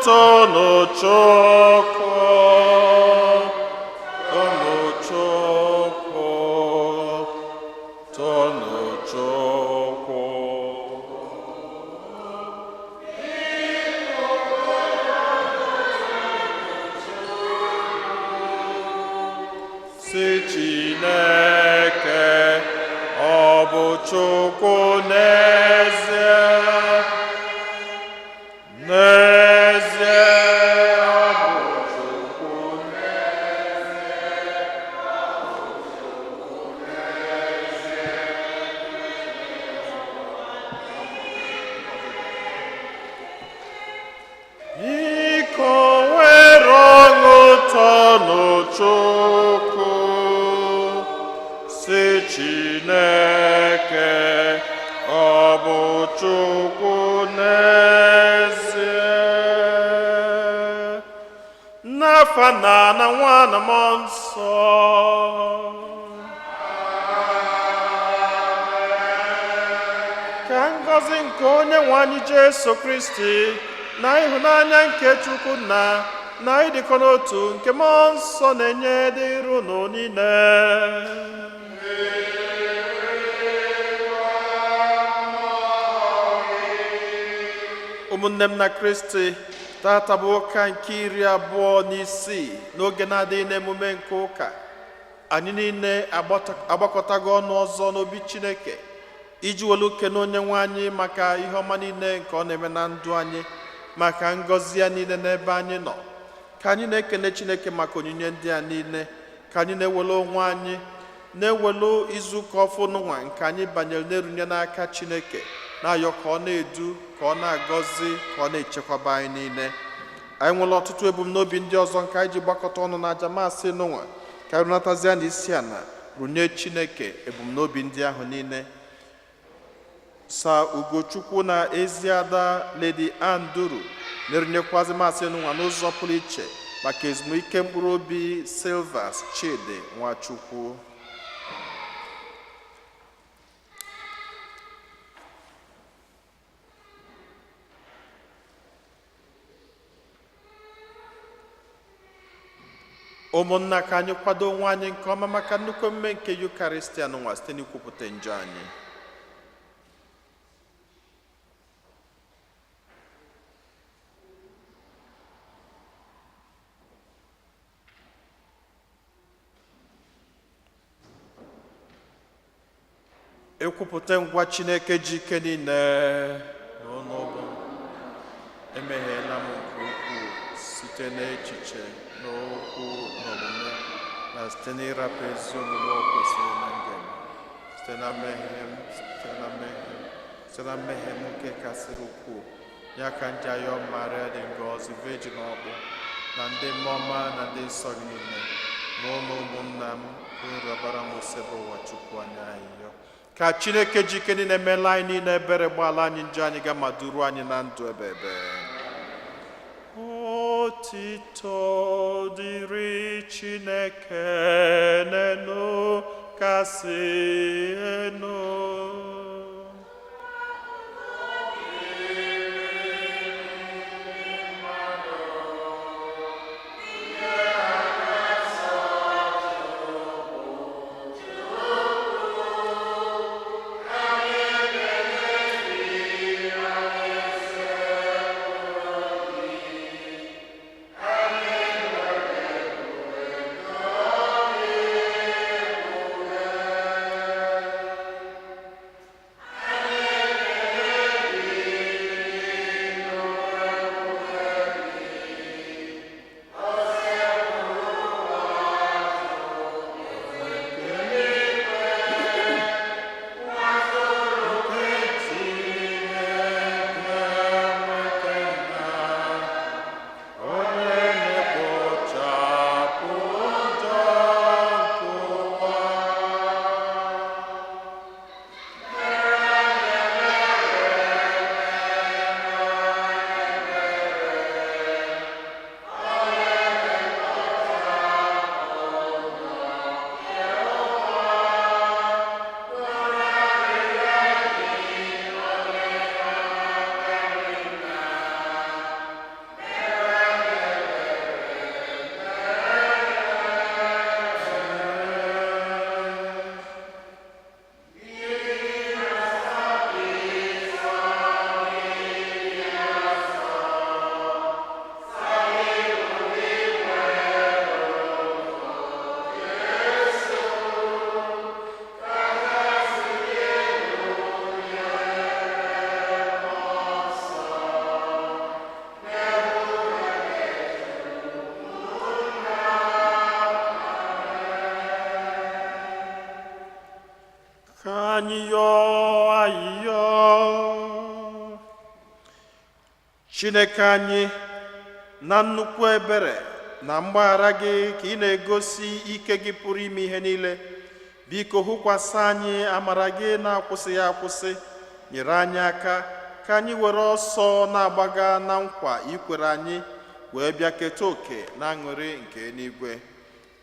Tonu Chukwu, tonu Chukwu, tonu Chukwu. Si Chineke, ọ bụ Chukwu n'ezie. N'ezie, ọ bụ Chukwu. Iko nwere ọṅụ tọnụ Chukwu, si Chineke, ọ bụ Chukwu n'ezie. N'afa na na Nwa na Mmụọ Nsọ. Ka ngọzi nke onye nwe anyị Jesu Kristi na ịhụnanya nke Chukwu nna na ịdịkọ n'otu nke Mmụọ Nsọ na-enye dịrị unu niile. Ụmụnne m na Kristi, tata bụ ụka nke 26 n'oge na-adịghị n'emume nke ụka. Anyị niile agbakọtago ọnụ ọzọ n'obi Chineke iji welu kene onye nwe anyị maka ihe ọma niile nke ọ na-eme na ndụ anyị, maka ngọzi ya niile n'ebe anyị nọ. Ka anyị na-ekele Chineke maka onyinye ndị a niile, ka anyị na-ewelu onwe anyị, na-ewelu izuụka ọfụnụnwa nke anyị banyere na-erunye n'aka Chineke, na-ayọ ka ọ na-edu, ka ọ na-agọzi, ka ọ na-echekwaba anyị niile. Anyị nwere ọtụtụ ebumnobi ndị ọzọ nke anyị ji gbakọta ọnụ na aja maasị n'ụwa. Ka anyị runatazie na isi ala runye Chineke ebumnobi ndị ahụ niile. Sa Ugochukwu na Eziada Lady Anduru na-erunyekwazi maasị n'ụwa n'ụzọ pụrụ iche maka ezumike mkpụrụ obi Silvas Chidi Nwachukwu. Ụmụnna, ka anyị kwado onwe anyị nke ọma maka nnukwu emume nke Yukaristia n'ụwa site n'ikwupụta njọ anyị. Ekwupụta ngwa Chineke ji ike niile n'ọnụọgụ emehiela m nke ukwuu site n'echiche, n'okwu na omume, na site n'ịrapụ ezi omume o kwesịrị na njem, site na mmehie m, site na mmehie m, site na mmehie m nke kasịrị ukwuu. Ya ka m ji ayọ Maria dị ngọzi, Virgin ọkpụ, na ndị mmụọ ọma na ndị nsọ gị niile, na ụlọ ụmụnna m nrọbara m osebe ụwa Chukwu anyị ayịyọ, ka Chineke ji ike niile meela anyị niile ebere, gbaala anyị njọ anyị ga ma duru anyị na ndụ ebe ebe. Otito dịrị Chineke n'enu kasị enu. Chineke anyị, na nnukwu ebere na mgbaghara gị ka ị na-egosi ike gị pụrụ ime ihe niile. Biko hụkwasị anyị amara gị na-akwụsịghị akwụsị. Nyere anyị aka ka anyị were ọsọ na-agbaga na nkwa ikwere anyị wee bịa keta oke na aṅụrị nke eluigwe.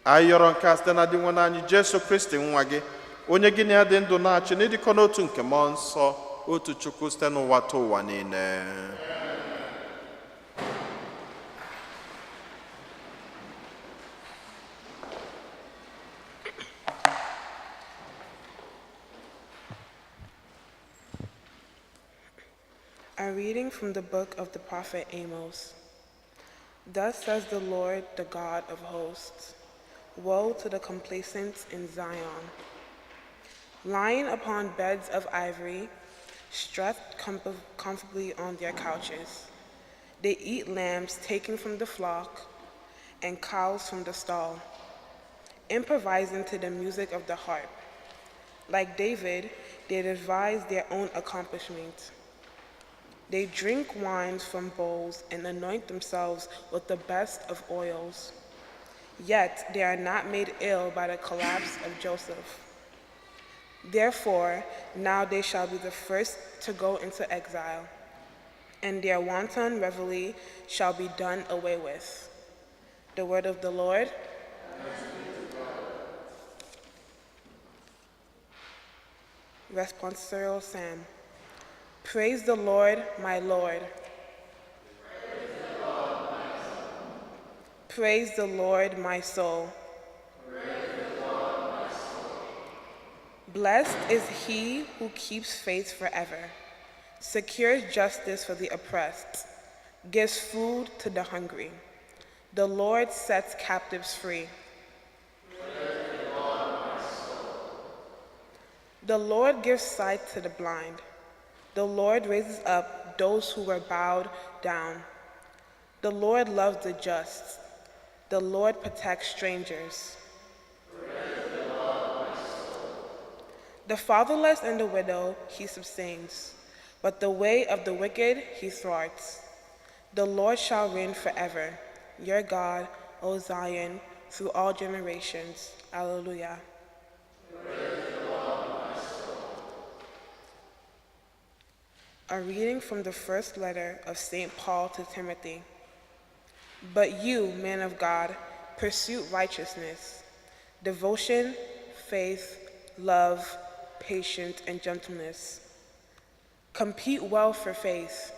Anyị yọrọ nke a site na Dinwenụ anyị Jesu Kristi nwa gị, onye gị na ya dị ndụ na-achị n'ịdịkọ n'otu nke mmụọ nsọ, otu Chukwu, site n'ụwa ta ụwa niile. A reading from the book of the prophet Amos. Thus says the Lord, the God of hosts, woe to the complacent in Zion, lying upon beds of ivory, stretched comfortably on their couches. They eat lambs taken from the flock and cows from the stall, improvising to the music of the harp. Like David, they devise their own accomplishment. They drink wines from bowls and anoint themselves with the best of oils. Yet they are not made ill by the collapse of Joseph. Therefore, now they shall be the first to go into exile, and their wanton revelry shall be done away with. The word of the Lord. Responsorial Psalm. Praise the Lord, my Lord. Praise the Lord, my soul. Blessed is he who keeps faith forever, secures justice for the oppressed, gives food to the hungry. The Lord sets captives free. The Lord gives sight to the blind. The Lord raises up those who were bowed down. The Lord loves the just. The Lord protects strangers. The fatherless and the widow he sustains, but the way of the wicked he thwarts. The Lord shall reign forever, your God, O Zion, through all generations. Alleluia. A reading from the first letter of St. Paul to Timothy. But you, man of God, pursue righteousness, devotion, faith, love, patience, and gentleness. Compete well for faith.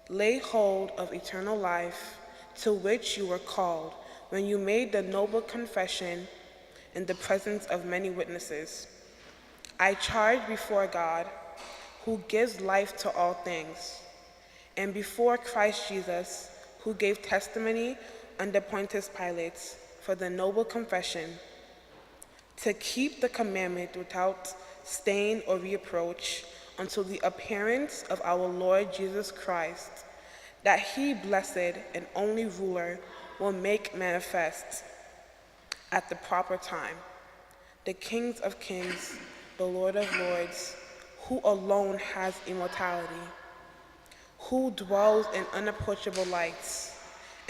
Lay hold of eternal life, to which you were called when you made the noble confession in the presence of many witnesses. I charge before God, who gives life to all things, and before Christ Jesus, who gave testimony under Pontius Pilate for the noble confession, to keep the commandment without stain or reproach until the appearance of our Lord Jesus Christ, that he, blessed and only ruler, will make manifest at the proper time, the King of kings, the Lord of lords, who alone has immortality, who dwells in unapproachable lights,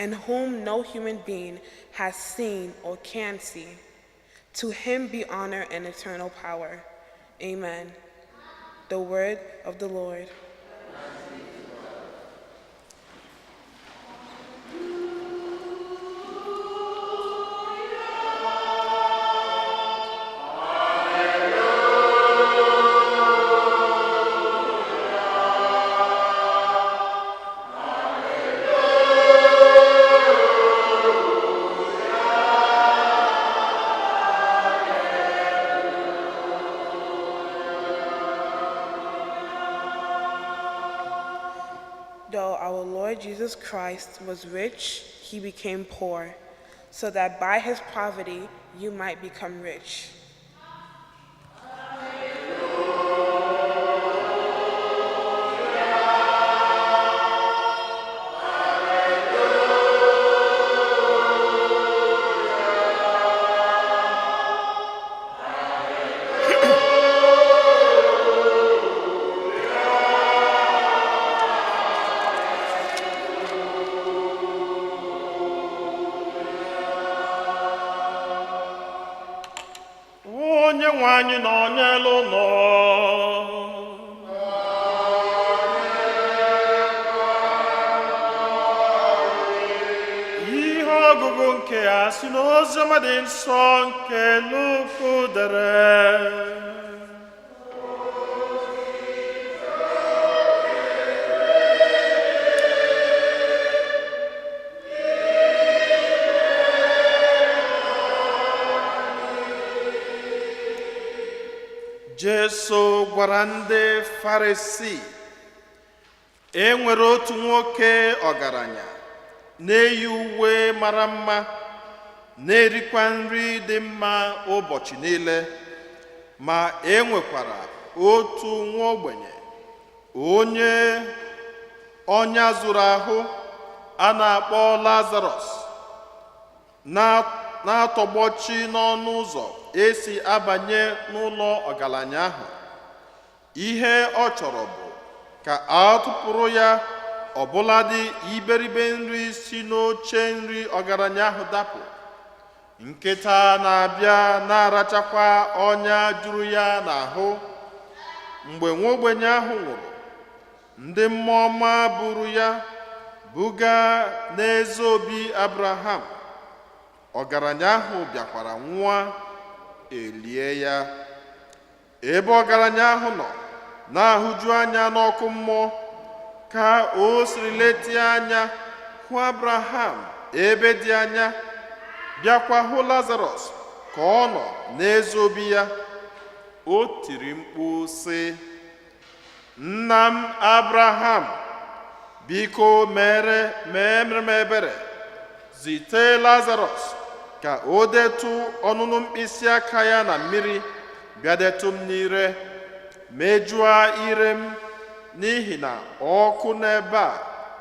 and whom no human being has seen or can see. To him be honor and eternal power. Amen. The word of the Lord. Though our Lord Jesus Christ was rich, he became poor, so that by his poverty you might become rich. Onye nwe anyị nọnyere ụnụ. Ihe ọgụgụ nke a si n'Oziọma dị nsọ nke Luku dere. Jesu gwara ndị Farisii, e nwere otu nwoke ọgaranya na-eyi uwe mara mma, na-erikwa nri dị mma ụbọchị niile, ma e nwekwara otu nwa ogbenye, onye ọnya zuru ahụ, a na-akpọ Lazarọs, na-atọgbọchi n'ọnụ ụzọ esi abanye n'ụlọ ọgaranya ahụ. Ihe ọ chọrọ bụ ka a tụpụrụ ya ọbụladị iberibe nri si n'oche nri ọgaranya ahụ dapụ. Nkịta na-abịa na-arachakwa ọnya juru ya n'ahụ. Mgbe nwa ogbenye ahụ nwụrụ, ndị mmụọ ọma buru ya buga n'eze obi Abraham. Ọgaranya ahụ bịakwara nwụọ, elie ya. Ebe ọgaranya ahụ nọ na-ahụju anya n'ọkụ mmụọ, ka o siri letie anya hụ Abraham ebe dị anya, bịakwa hụ Lazarọs ka ọ nọ n'eze obi ya. O tiri mkpu sị, "Nna m Abraham, biko mere mere m ebere, zite Lazarọs ka o detụ ọnụnụ mkpịsị aka ya na mmiri bịa detụ m n'ire, mejụa ire m, n'ihi na ọkụ n'ebe a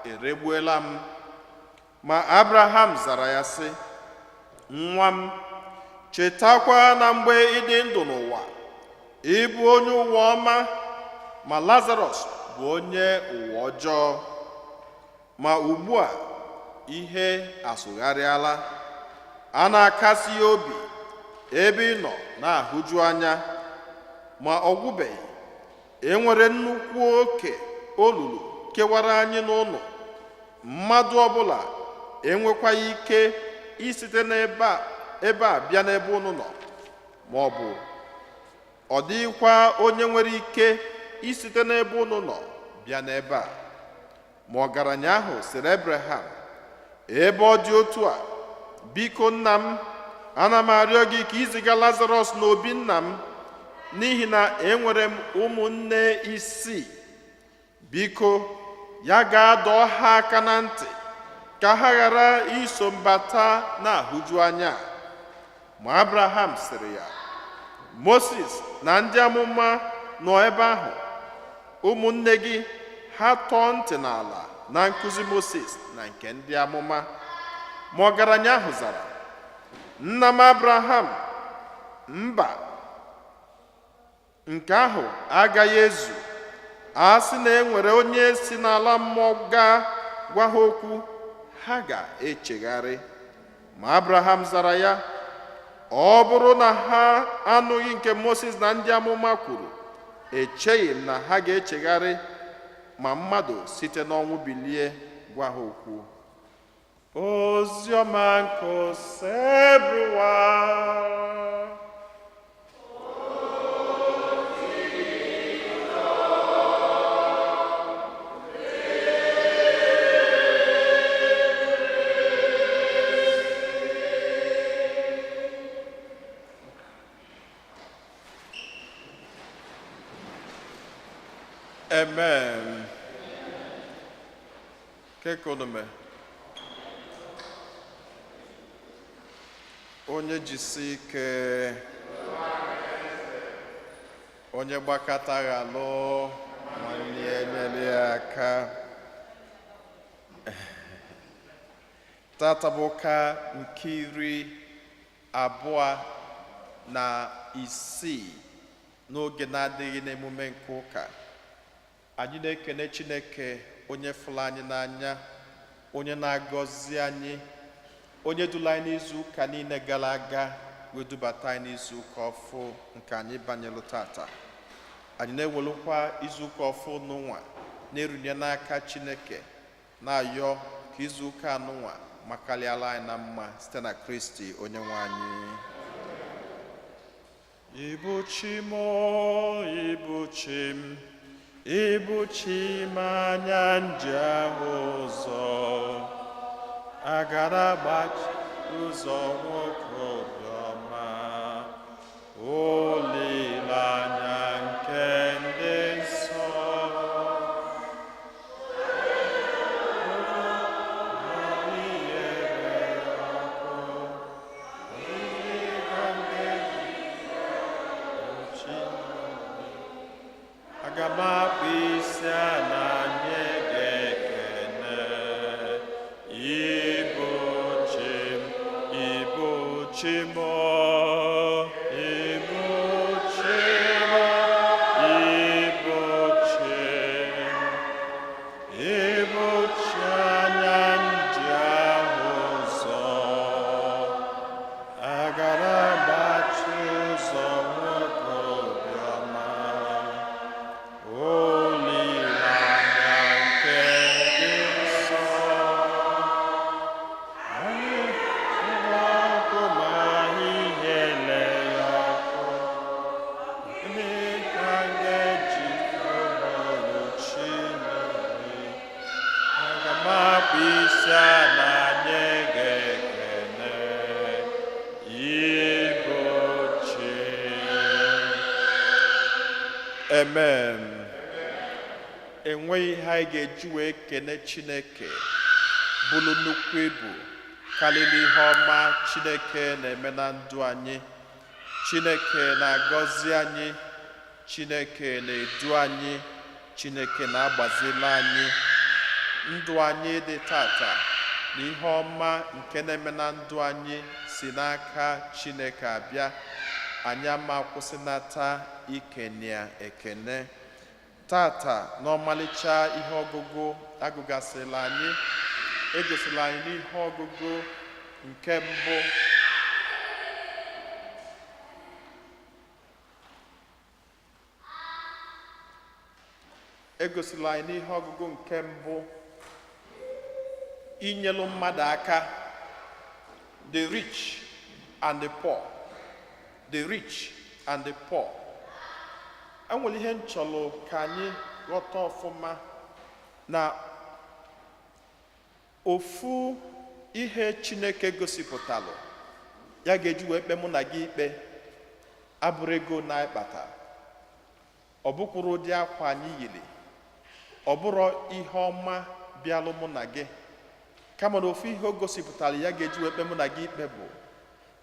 eregbuela m." Ma Abraham zara ya sị, "Nwa m, chetakwa na mgbe ị dị ndụ n'ụwa, ị bụ onye ụwa ọma, ma Lazarọs bụ onye ụwa ọjọọ. Ma ugbu a ihe asụgharịala, a na-akasi ya obi ebe ị nọ na-ahụju anya, ma ọ gwụbeghị. E nwere nnukwu oke olulu kewara anyị n'ụlọ, mmadụ ọbụla enwekwaghị ike isite n'ebe a bịa n'ebe unu nọ, ma ọ bụ ọ dịghịkwa onye nwere ike isite n'ebe unu nọ bịa n'ebe a." Ma ọgaranya ahụ sịrị Abraham, "Ebe ọ dị otu a, biko nna m, ana m arịọ gị ka iziga Lazarọs n'obi nna m, n'ihi na enwere m ụmụnne isii. Biko ya ga-adọ ha aka na ntị ka ha ghara iso mbata na-ahụju anya." Ma Abraham sịrị ya, "Moses na ndị amụma nọ ebe ahụ, ụmụnne gị ha tọọ ntị n'ala na nkụzi Moses na nke ndị amụma." Ma ọgaranya ahụ zara, "Nna m Abraham, mba, nke ahụ agaghị ezu. A sị na e nwere onye si n'ala mmụọ gaa gwa ha okwu, ha ga-echegharị." Ma Abraham zara ya, "Ọ bụrụ na ha anụghị nke Moses na ndị amụma kwuru, echeghị m na ha ga-echegharị ma mmadụ site n'ọnwụ bilie gwa ha okwu." Oziọma nke Osebụrụwa. Amen. Kekonume. Onye jisi ike, onye gbakọta ghalụ, nwanne ya enyere ya aka. Tata bụ ụka nke 26 n'oge na-adịghị n'emume nke ụka. Anyị na-ekene Chineke onye fụrụ anyị n'anya, onye na-agọzi anyị, onye duru anyị n'izu ụka niile gara aga, Wee dubata anyị n'izu ụka ọfụ nke anyị banyelụ tata. Anyị na-ewelụkwa izu ụka ọfụ n'ụnwa na-erunye n'aka Chineke, na-ayọ ka izu ụka anụnwa makarịala anyị na mma site na Kristi onye nwe anyị. Ịbụ chi m, ịbụ chi m, ịbụ chi m, anya nji ahụ ụzọ, agara gbachi ụzọ, nwoke obiọma, olileanya nke ndị nsọ. Ihere ọkụ, aga m akpụ isi ala nye gị ekene. Ịbụ chi m, ịbụ chi m, ịbụ chi m, ịbụ chi m, ịbụ chi, anya nji ahụ ụzọ, agara gbachi ụzọ, nwoke obiọma, olileanya nke ndị nsọ. Anyị hụrụ ọkụ ma ihe lee ọkụ. Gịnị ka m ga-eji tụrụ Chineke? Aga m akpụ isi ala nye gị ekele. Ịbụ chi. Amen. Enweghị ihe anyị ga-eji wee kene Chineke bụrụ nnukwu ibu karịrị ihe ọma Chineke na-eme na ndụ anyị. Chineke na-agọzi anyị, Chineke na-edu anyị, Chineke na-agbazila anyị. Ndụ anyị dị tata na ihe ọma nke na-eme na ndụ anyị si n'aka Chineke abịa. Anyị ama kwụsịnata ikene ya ekene. Tata, n'ọmalịcha ihe ọgụgụ agụgasịla anyị, egosila anyị n'ihe ọgụgụ nke mbụ, egosila anyị n'ihe ọgụgụ nke mbụ, inyelu mmadụ aka, the rich and the poor, the rich and the poor. Enwere ihe nchọrọ ka anyị ghọta ọfụma na ofu ihe Chineke gosipụtalụ ya ga-eji wee kpe mụ na gị ikpe abụrụ ego na ịkpata, ọ bụkwuru ụdị akwa anyị yiri, ọ bụrụ ihe ọma bịalụ mụ na gị, kama na ofu ihe o gosipụtara ya ga-eji wee kpe mụ na gị ikpe bụ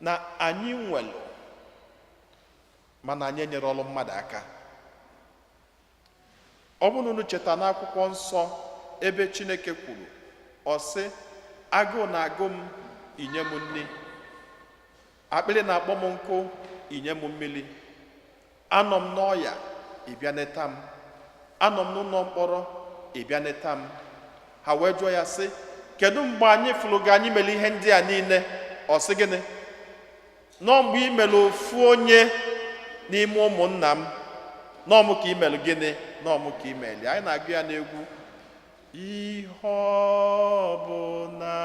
na anyị nwelụ mana anyị enyere ọlụ mmadụ aka. Ọ bụrụ na unu cheta n'akwụkwọ nsọ ebe Chineke kwuru, ọ sị, "Agụụ na-agụ m, inye m nri; akpịrị na-akpọ m nkụ, inye m mmiri; anọ m n'ọya, ị bịa neta m; anọ m n'ụlọ mkpọrọ, ị bịa neta m." Ha wee jụọ ya sị, "Kedu mgbe anyị fụrụ gị anyị mere ihe ndị a niile?" Ọ sị gịnị? "Nọọ mgbe ị mere ofu onye n'ime ụmụnna m, nọọ mụ ka ị mere gịnị? Nọọ mụ ka ị mere." Anyị na-agụ ya n'egwu, "Ihe ọbụla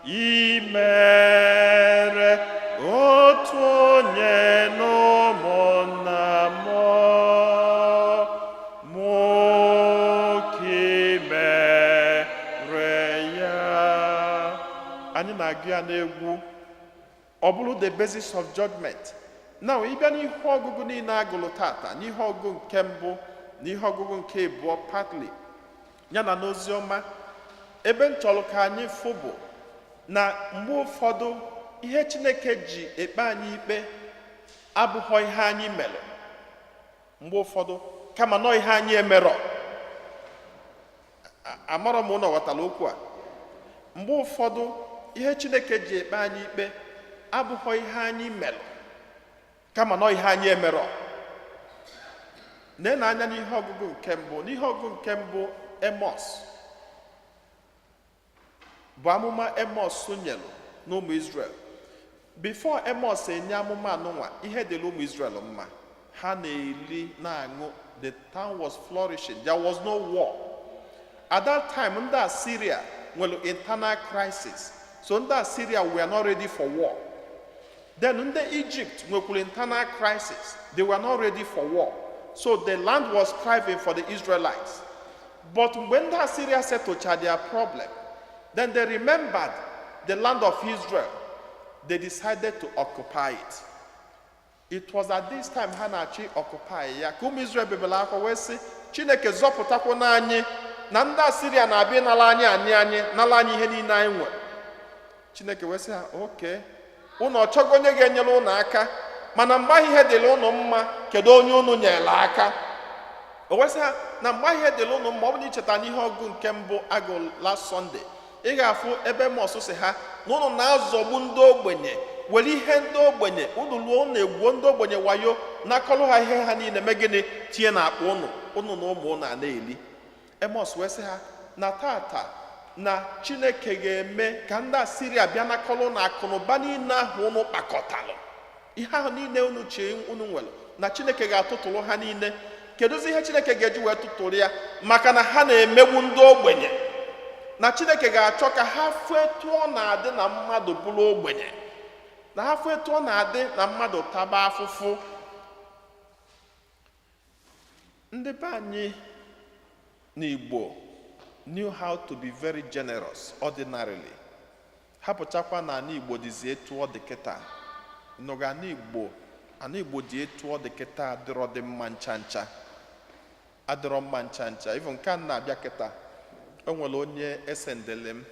ị mere otu onye n'ụmụnna m, mụ ka ị mere ya." Anyị na-agụ ya n'egwu, ọ bụrụ the basis of judgment. Now, ịbịa n'ihe ọgụgụ niile agụrụ tata, n'ihe ọgụgụ nke mbụ na ihe ọgụgụ nke abụọ partly, ya na n'ozi ọma, ebe m chọrọ ka anyị fụ bụ na mgbe ụfọdụ ihe Chineke ji ekpe anyị ikpe abụghọ ihe anyị mere mgbe ụfọdụ, kama nọ ihe anyị emerọ. Amarọ m ụnọ ghọtara okwu a. Mgbe ụfọdụ ihe Chineke ji ekpe anyị ikpe abụghọ ihe anyị mere, kama nọ ihe anyị emerọ. Nee anya n'ihe ọgụgụ nke mbụ. N'ihe ọgụgụ nke mbụ, Emos bụ amụma Emos nyelụ n'ụmụ Israel. Before Amos enye amụma anụnwa, ihe dịrị ụmụ Israel mma. Ha na-eli, na-aṅụ. The town was flourishing. There was no war at that time. Ndị Assyria nwere internal crisis, so ndị Assyria were not ready for war. Then ndị Egypt nwekwara internal crisis. They were not ready for war, so the land was thriving for the Israelites. But mgbe ndị Assyria settled their problem, then they remembered the land of Israel. They decided to occupy it. It was at this time ha na-achọ occupy ya ka ụmụ Israel bebere akwa wee sị, "Chineke, zọpụtakwana anyị na ndị Assyria na-abịa ịnara anyị anị anyị, nara anyị ihe niile anyị nwere." Chineke wee sị ha, "Oke unu ọchọgo onye ga-enyere unu aka, mana mgbe ahụ ihe dịrị unu mma, kedu onye unu nyere aka?" O wee sị ha na mgbe ahụ ihe dịrị unu mma, ọ bụ na icheta n'ihe ọgụ nke mbụ agụ last Sunday, ị ga-afụ ebe Amos sị ha na unu na-azọgbu ndị ogbenye, were ihe ndị ogbenye unu luo, unu egwuo ndị ogbenye wayo, nakọrọ ha ihe ha niile, mee gịnị? Tinye n'akpa unu, unu na ụmụ unu a na-eli. Amos wee sị ha na tata na Chineke ga-eme ka ndị Asiria bịa nakọrọ na akụnụba niile ahụ unu kpakọtalụ, ihe ahụ niile unu chee unu nwere, na Chineke ga-atụtụrụ ha niile. Kedụzi ihe Chineke ga-eji wee tụtụrụ ya? Maka na ha na-emegbu ndị ogbenye, na Chineke ga-achọ ka ha fụ etu ọ na-adị na mmadụ bụrụ ogbenye, na ha fụ etu ọ na-adị na mmadụ taba afụfụ. Ndị be anyị n'Igbo knew how to be very generous ordinarily. Hapụchakwa na ala Igbo dịzi etu ọ dị kịta. Nụga ala Igbo, ala Igbo dị etu ọ dị kịta, adịrọ dị mma ncha ncha, adịrọ mma ncha ncha. Even nke a na-abịa kịta, o nwere onye esendele m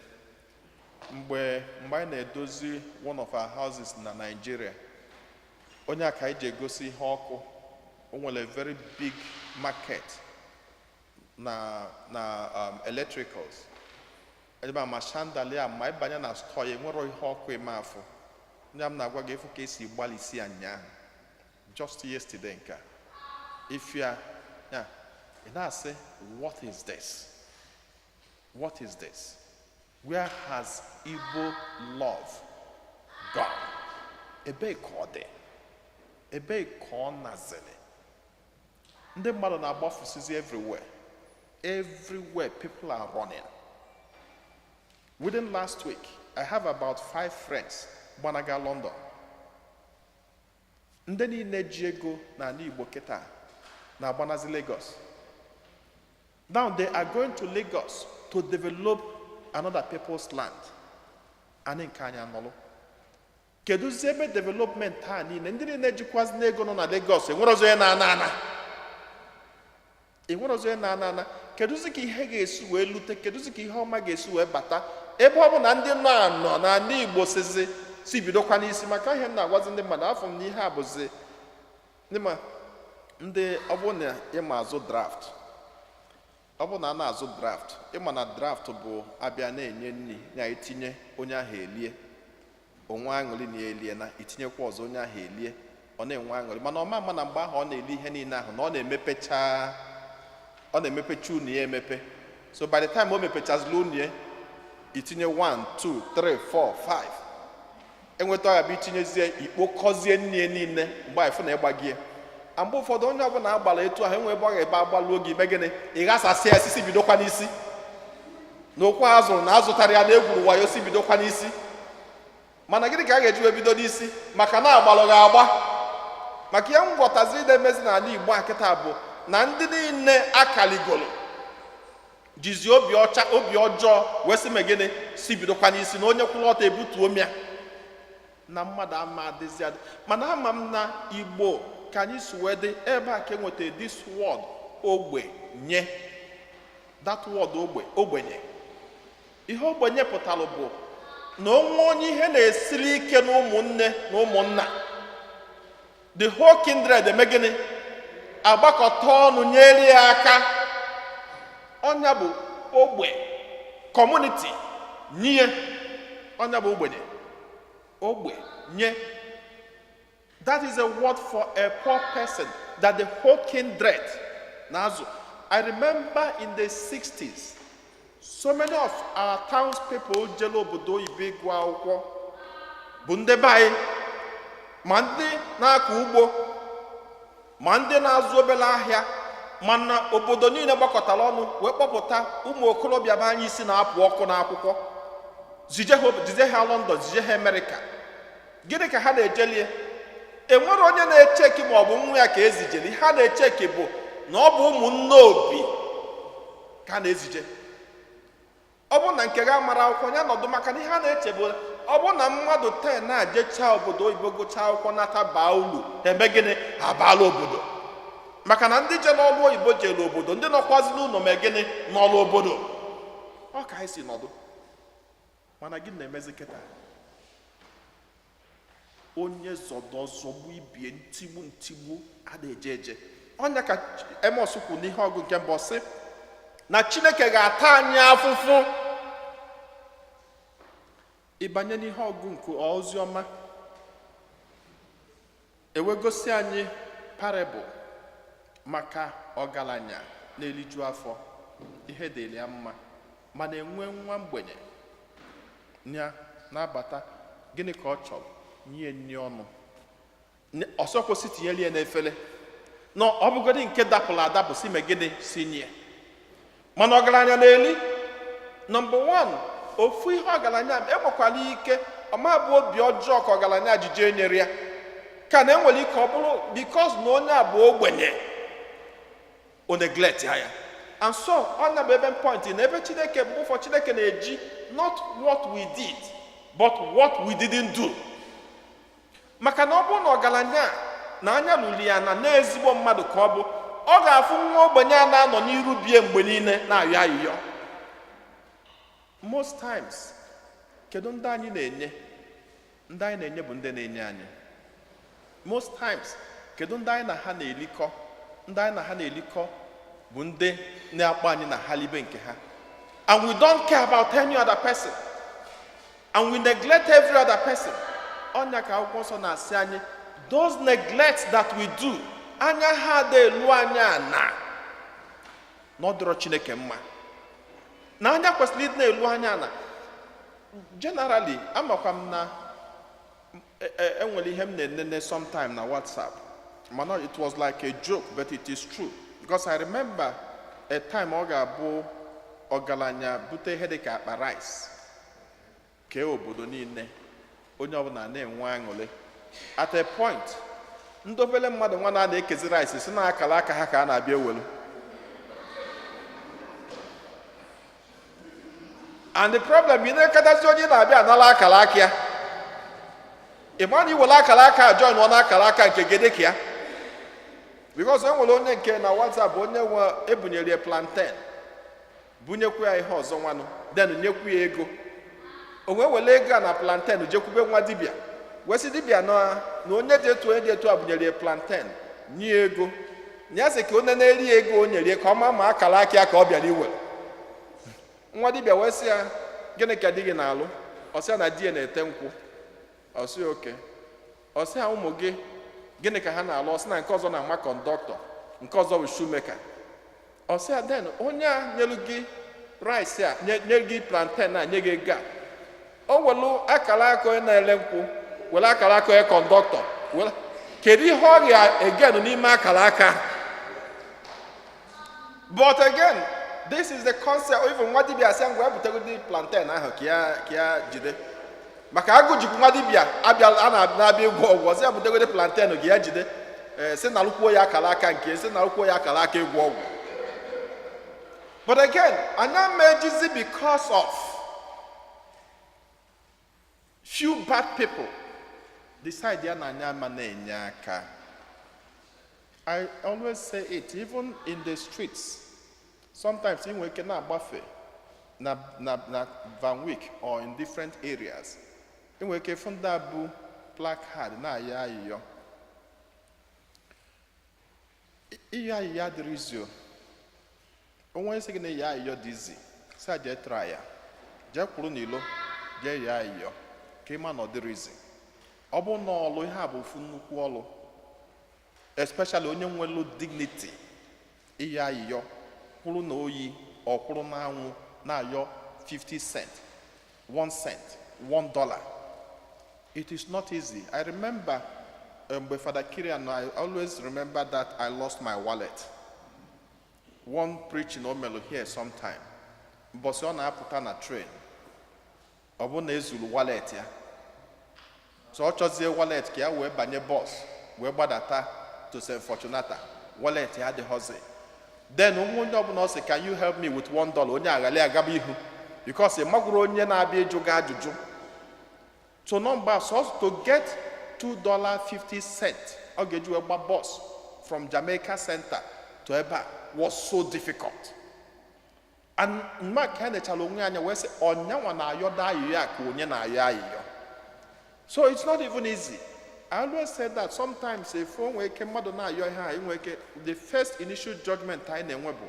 mgbe anyị na-edozi one of our houses na Nigeria. Onye a ka anyị ji egosi ihe ọkụ. O nwere a very big market na electricals ebe a, ma chandelier, ma ịbanye na store ya, enwero ihe ọkụ ime afụ. Ndị m na-agwa gị, efu ka esi gbalịsi ya nyaahụ, just yesterday, nke a ifia ya, ị na-asị, "What is this? What is this? Where has Igbo love gone? Ebee ka ọ dị? Ebee ka ọ nazili?" Ndị mmadụ na-agbafusizi everywhere. Everywhere people are running. Within last week, I have about five friends gbanaga London. Ndị niile ji ego n'ala Igbo kịta na-agbanazi Lagos. Now they are going to Lagos to develop another people's land. Anyị nke anyị anọlụ. Kedụzi ebe development a niile? Ndị niile jikwazi n'ego nọ na Lagos, enwere ọzọ onye na-ana ana, enwere ọzọ onye na-ana ana. Kedụzi ka ihe ga-esi wee lute? Kedụzi ka ihe ọma ga-esi wee bata, ebe ọ bụ na ndị nọ anọ n'ala Igbo sizi si bidokwa n'isi? Maka ihe m na-agwazi ndị mmadụ, afọ m na ihe a bụzi ndị ma ndị ọ bụ na ịma azụ draft, ọ bụ na a na-azụ draft, ịma na draft bụ abịa na-enye nri ya, etinye, onye ahụ elie, onwe aṅụrị na ya elie, na itinyekwa ọzọ, onye ahụ elie, ọ na-enwe aṅụrị. Mana ọma ama na mgbe ahụ ọ na-eli ihe niile ahụ, na ọ na-emepecha, ọ na-emepecha unu ya emepe. So by the time o mepechazila unu ya, itinye 1, 2, 3, 4, 5, enweta ọya bụ itinyezie, ikpokọzie nne ya niile. Mgbe anyị fụ na ịgbagie a, mgbe ụfọdụ onye ọbụla agbara etu ahụ, enwe ebe ọ ga-ebe agbaluo gị, ime gịnị? Ị ghasasịa ya, sisi bidokwa n'isi. Na okwu azụrụ na azụtara ya na egwuru wayo, si bidokwa n'isi. Mana gịnị ka a ga-eji wee bido n'isi? Maka na agbalụ ga-agba. Maka ihe m ghọtaziri na-emezi n'ala Igbo a kịta bụ na ndị niile akaligolo jizi obi ọcha, obi ọjọọ wee sị, mee gịnị? Si bidokwa n'isi, na onye kwụrụ ọtọ ebutuo m ya na mmadụ ama adịzi adị. Mana ama m na Igbo ka anyị si wee dị ebe a ka enweta this word ogbenye. That word ogbe, ogbenye, ihe ogbenye pụtara bụ na onwe onye ihe na-esiri ike na ụmụnne na ụmụnna, the whole kindred eme gịnị? Agbakọta ọnụ nyere ya aka. Ọnya bụ ogbe, community nye. Ọnya bụ ogbenye, ogbe nye. That is a word for a poor person that the whole kindred na-azụ. I remember in the 60s, so many of our townspeople jere obodo oyibo ịgụ akwụkwọ bụ ndị be anyị. Ma ndị na-akọ ugbo, ma ndị na-azụ obere ahịa, mana obodo niile gbakọtara ọnụ wee kpọpụta ụmụ okorobịa be anyị isi na-apụ ọkụ n'akwụkwọ, zije ha, zije ha London, zije ha Amerịka. Gịnị ka ha na-ejelie? Enwere onye na-echeki ma ọ bụ nwa ya ka ezijere? Ihe ha na-echeki bụ na ọ bụ ụmụnne obi ka a na-ezije. Ọ bụrụ na nke ga mara akwụkwọ ya nọdụ, maka na ihe a na-eche bụ ọ bụrụ na mmadụ 10 na-ajecha obodo oyibo, gụchaa akwụkwọ, nata, baa uru, eme gịnị? Abaala obodo. Maka na ndị je n'ọrụ oyibo jere obodo, ndị nọkwazi n'ụlọ mee gịnị? N'ọrụ obodo. Ọ ka anyị si nọdụ. Mana gịnị na-emezi kịta? Onye zọdọ zọgbu ibie, ntigbu ntigbu, ada eje eje. Ọnya ka Emos kwuru n'ihe ọgụ nke mbụ sị na Chineke ga-ata anyị afụfụ. Ịbanye n'ihe ọgụ nke ozi ọma, ewegosi anyị parable maka ọgaranya na-eliju afọ, ihe dịrị ya mma, mana enwe nwa mgbenye ya na-abata. Gịnị ka ọ chọrọ? Nye nri ọnụ. Ọsọ kwụsị tinyere ya n'efere na ọ bụgodị nke dapụrụ adapụ, si mee gịnị? Si nye. Mana ọgaranya na-eli. Number 1, ofu ihe ọgaranya enwekwara ike ọma bụ obi ọjọọ ka ọgaranya jije nyere ya, ka na enwere ike ọ bụrụ because na onye a bụ ogbenye, o neglect ya. And so ọ na bụ ebe point na ebe Chineke, mgbe ụfọdụ Chineke na-eji not what we did but what we didn't do. Maka na ọ bụrụ na ọgaranya na anya lụrụ ya na n'ezigbo mmadụ ka ọ bụ, ọ ga-afụ nwa ogbenye a na-anọ n'iru bie mgbe niile na-ayọ ayịyọ. Most times, kedu ndị anyị na-enye? Ndị anyị na-enye bụ ndị na-enye anyị. Most times, kedu ndị anyị na ha na-elikọ? Ndị anyị na ha na-elikọ bụ ndị na-akpọ anyị na ha libe nke ha, and we don't care about any other person and we neglect every other person. Ọnya ka akwụkwọ nsọ na-asị anyị, those neglect that we do, anya ha ada elu anya na na ọ dịrọ Chineke mma, na anya kwesịrị ịdị na-elu anya na. Generally, amakwa m na enwere ihe m na-enene sometime na WhatsApp, mana it was like a joke, but it is true, because I remember a time ọ ga-abụ ọgaranya bute ihe dịka akpa rice kee obodo niile, onye ọbụla na-enwe aṅụrị. At a point, ndị obere mmadụ nwa na na-ekezi rice si na akara aka ha ka a na-abịa ewelu. And the problem, ị na-eketazi onye na-abịa anala akara aka ya. Ị ma na iwere akara aka a join ọ na akara aka nke gị dịka ya, because e nwere onye nke na WhatsApp, onye nwe ebunyere ya plantain, bunyekwu ya ihe ọzọ nwanụ, then nyekwu ya ego. O wee were ego a na plantain jekwube nwa dibịa, wee sị dibịa na onye dị etu, onye dị etu a bunyere ya plantain, nye ya ego, na ya sị ka onye na-eri ya ego o nyere ya, ka ọ ma ma akara aka ya ka ọ bịara iwere. Nwa dibịa wee sị ya, "Gịnị ka di gị na-alụ?" Ọ sị ya na di ya na-ete nkwụ. Ọ sị ya, "Okay." Ọ sị ya, "Ụmụ gị, gịnị ka ha na-alụ?" Ọ sị na nke ọzọ na-ama conductor, nke ọzọ bụ shoemaker. Ọ sị ya, "Then onye a nyelu gị rice a, nye gị plantain a, nye gị ego a, o welu akara aka onye na-ele nkwụ, were akara aka onye conductor were, kedu ihe ọ ga-egenu n'ime akara aka?" But again, this is the concept. Even nwa dibịa asị, "Ngwa, ebutegodi plantain ahụ ka ya jide," maka agụ jikwu nwa dibịa abịa a na-abịa ịgwọ ọgwụ. Ọsị ya butegodi plantain ka ya jide, ee, sị na alụkwuo ya akara aka nke, sị na alụkwuo ya akara aka ịgwọ ọgwụ. But again, anyị ama ejizi because of few bad people decide ya na anyị ama na-enye aka. I always say it, even in the streets sometimes, ị nwere ike na-agbafe na Van Wyck or in different areas, ị nwere ike ịfụ ndị a bụ placard na-ayọ ayịyọ. Ịyọ ayịyọ adịrịzi o. Onwe sị gị na ịyọ ayịyọ dị izi, sị a jee try ya, jee kwuru n'ilo jee yọọ ayịyọ ka ị ma na ọ dịrị izi. Ọ bụ na ọlụ ihe a bụ ofu nnukwu ọlụ, especially onye nwelu dignity. Ịyọ ayịyọ, kwuru na oyi, ọ kwuru n'anwụ na-ayọ 50 cent, 1 cent, $1, it is not easy. I remember Mgbe Fada Kirian, I always remember that I lost my wallet. One preaching o melu here sometime, mbọsị ọ na-apụta na train, ọ bụ na ezuru wallet ya. So ọ chọzie wallet ka ya wee banye bus wee gbadata to St. Fortunata, wallet ya adịghọzi. Then onwe onye ọbụla ọ sị, "Can you help me with $1?" Onye aghali agaba ihu because ị magwuru onye na-abịa ịjụ gị ajụjụ. So nọmba so to get $2.50 ọ ga-eji wee gba bus from Jamaica Center to ebe a was so difficult. And mma ka nechara onwe anya wee sị, ọnyanwa na-ayọdo ayịyọ a ka onye na-ayọ ayịyọ. So it's not even easy. I always said that sometimes if o nwee ike mmadụ na-ayọ ihe a, inwe ike, the first initial judgment anyị na-enwe bụ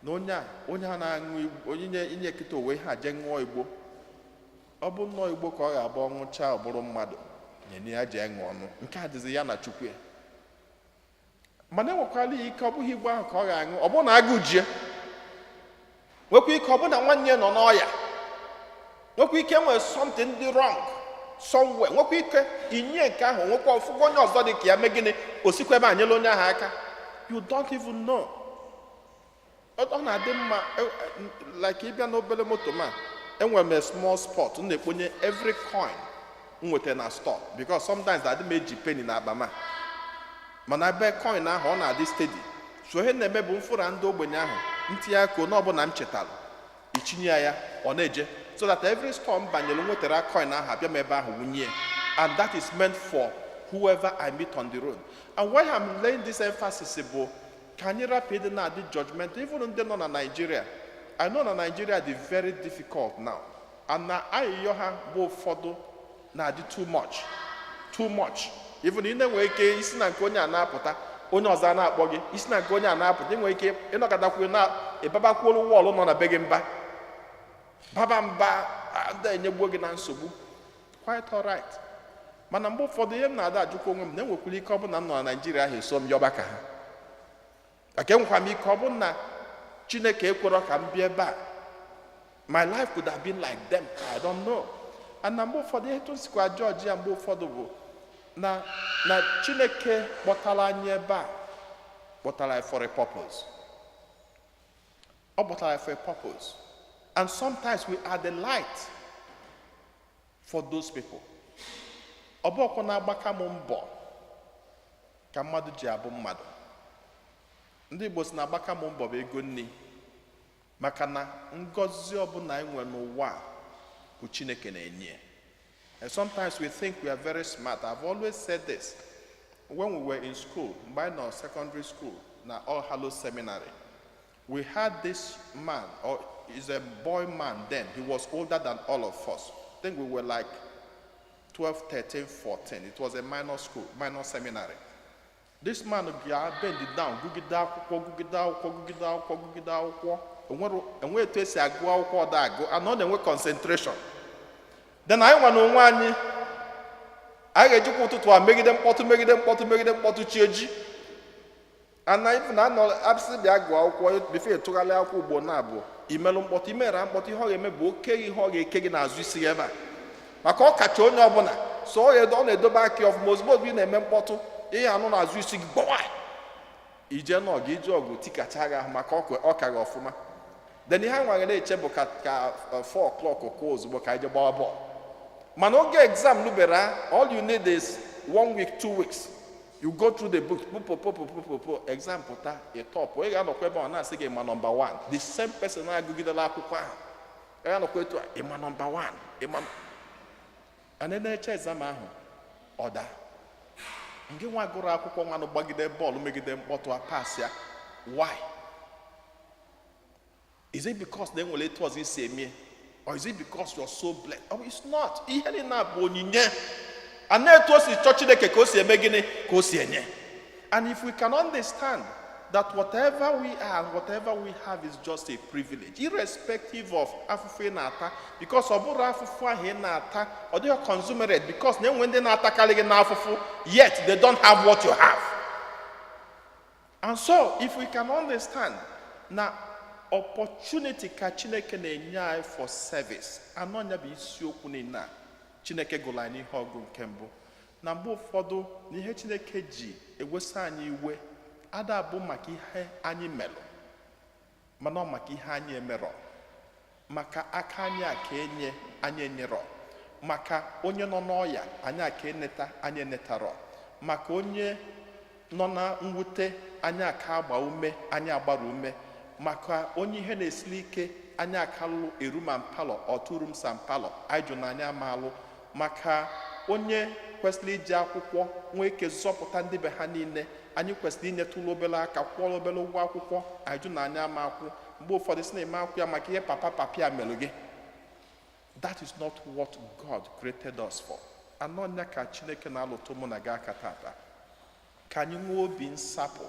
na onye a na-aṅụ onye inye kịta owe ha jee ṅụọ igbo. Ọ bụ nnọọ igbo ka ọ ga-abụ ọṅụcha, ọ bụrụ mmadụ nye ya jee ṅụọ ọnụ nke a dịzi ya na Chukwu ya. Mana enwekwala ya ike, ọ bụghị igbo ahụ ka ọ ga-aṅụ, ọ bụrụ na agụụ jie, nwekwa ike ọ bụ na nwanne ya nọ n'ọya, nwekwa ike nwee something dị wrong somewhere, nwekwa ike inye nke ahụ, nwekwa ọfụgo onye ọzọ dị ka ya mee gịnị, osikwa ebe a nyere onye ahụ aka. You don't even know. Ọ na-adị mma like ịbịa n'obere moto ma enwere m a small spot m na-ekponye every coin m nwetara na store, because sometimes adị m eji penny na akpa ma mana ebe coin ahụ ọ na-adị steady. So ihe na-eme bụ mfụra ndị ogbenye ahụ ntinye aka onye ọbụla m chetara itinye ya, ọ na-eje, so that every store m banyere nwetara coin ahụ, abịa m ebe ahụ wunye, and that is meant for whoever I meet on the road. And why I'm laying this emphasis bụ ka anyị rapụ ịdị na-adị judgment, even ndị nọ na Nigeria. I know na Nigeria dị very difficult now, and na ayịyọ ha bụ ụfọdụ na-adị too much, too much. Even ị na-enwe ike isi na nke onye a na-apụta, onye ọzọ a na-akpọ gị, isi na nke onye a na-apụta, ị nwere ike ịnọkọtakwu na ịbabakwuolu wall nọ na be gị mba, baba mba, ndị enyegbuo gị na nsogbu. Quite alright, mana mgbe ụfọdụ ihe m na-ada ajụkwa onwe m na enwekwara ike ọ bụ na m nọ na Naijiria ahụ eso m yọba ka ha, maka enwekwa m ike ọ bụ na Chineke ekwerọ ka m bịa ebe a, my life could have been like them. I don't know. And na mgbe ụfọdụ ihe tụsikwa jọji ya, mgbe ụfọdụ bụ na Chineke kpọtara anyị ebe a, kpọtara anyị for a purpose. Ọ kpọtara anyị for a purpose, and sometimes we are the light for those people. Ọ bụ ọkwa na-agbaka m mbọ ka mmadụ ji abụ mmadụ. Ndị Igbo si na agbaka m mbọ bụ ego nni, maka na ngọzi ọbụla anyị nwere n'ụwa a bụ Chineke na-enye. And sometimes we think we are very smart. I've always said this. When we were in school, mgbe anyị nọ secondary school na All Hallows Seminary, we had this man, or is a boy man then. He was older than all of us. I think we were like 12, 13, 14. It was a minor school, minor seminary. This man bịa bend down, gụgide akwụkwọ, gụgide akwụkwọ, gụgide akwụkwọ, gụgide akwụkwọ. Enwe etu esi agụ akwụkwọ ọda agụ, and ọ na-enwe concentration. Then anyị nwa na onwe anyị, anyị ga-ejikwa ụtụtụ a megide mkpọtụ, megide mkpọtụ, megide mkpọtụ, chi eji. Ana ifu na anọ abịsị bịa gụọ akwụkwọ, before ịtụgharị akwụkwọ ugbo na abụọ, imelụ mkpọtụ, imere mkpọtụ, ihe ọ ga-eme bụ oke ihe ọ ga-eke gị n'azụ isi gị ebe a, maka ọ kacha onye ọbụla so ọ na-edobe aka ya ọfụma. Ozugbo ozugbo ị na-eme mkpọtụ, ihe anụ n'azụ isi gị gbawa, ije n'ọgụ ije ọgụ tikacha gị ahụ, maka ọ ka gị ọfụma. Then ihe anyị nwere na-eche bụ ka 4 o'clock kụọ ozugbo ka anyị je gbawa bọọlụ. Mana oge exam lubere, all you need is one week, 2 weeks, you go through the book, popopopopopo, exam pụta, ịtọpụ. Ị ga-anọkwa ebe ọ na-asị gị ma number one, the same person na-agụgidela akwụkwọ ahụ, ị ga-anọkwa etu a, ịma number one, ịma ana na-eche exam ahụ, ọ daa. Nke nwa gụrụ akwụkwọ nwanụ gbagide bọọlụ, megide mkpọtụ, a pass ya. Why is it? Because na enwere etu ọzọ isi eme, or is it because you're so blessed? Oh, it's not. Ihe niile a bụ onyinye a na-etu o si chọọ Chineke ka o si eme gịnị, ka o si enye. And if we can understand that whatever we are, whatever we have is just a privilege, irrespective of afụfụ ị na-ata, because ọ bụrụ afụfụ ahụ ị na-ata, ọ dịghị consumerate, because na enwe ndị na-atakarị gị n'afụfụ, yet they don't have what you have. And so if we can understand na opportunity ka Chineke na-enye anyị for service, anọ ya bụ isiokwu niile a Chineke gụrụ anyị n'ihe ọgụ nke mbụ. Na mgbe ụfọdụ na ihe Chineke ji ewesa anyị iwe ada abụ maka ihe anyị melụ, mana ọ maka ihe anyị emerọ, maka aka anyị aka enye anyị enyerọ, maka onye nọ n'ọya anyị aka eneta anyị enetarọ, maka onye nọ na mwute anyị aka agba ume anyị agbara ume, maka onye ihe na-esili ike anyị aka lụ eruma mpalọ ọtụrụ sampalọ anyị jụ na anyị amalụ, maka onye kwesịrị iji akwụkwọ nwee ike zọpụta ndị be ha niile anyị kwesịrị inyetụlụ obere aka kwụọrọ obere ụgwọ akwụkwọ anyị jụ na anyị ama akwụ. Mgbe ụfọdụ sị na-eme akwụ ya maka ihe papa papia melụ gị. That is not what God created us for. Anọnya ka Chineke na-alụtụ mụ na gị aka tata, ka anyị nwee obi nsapụ,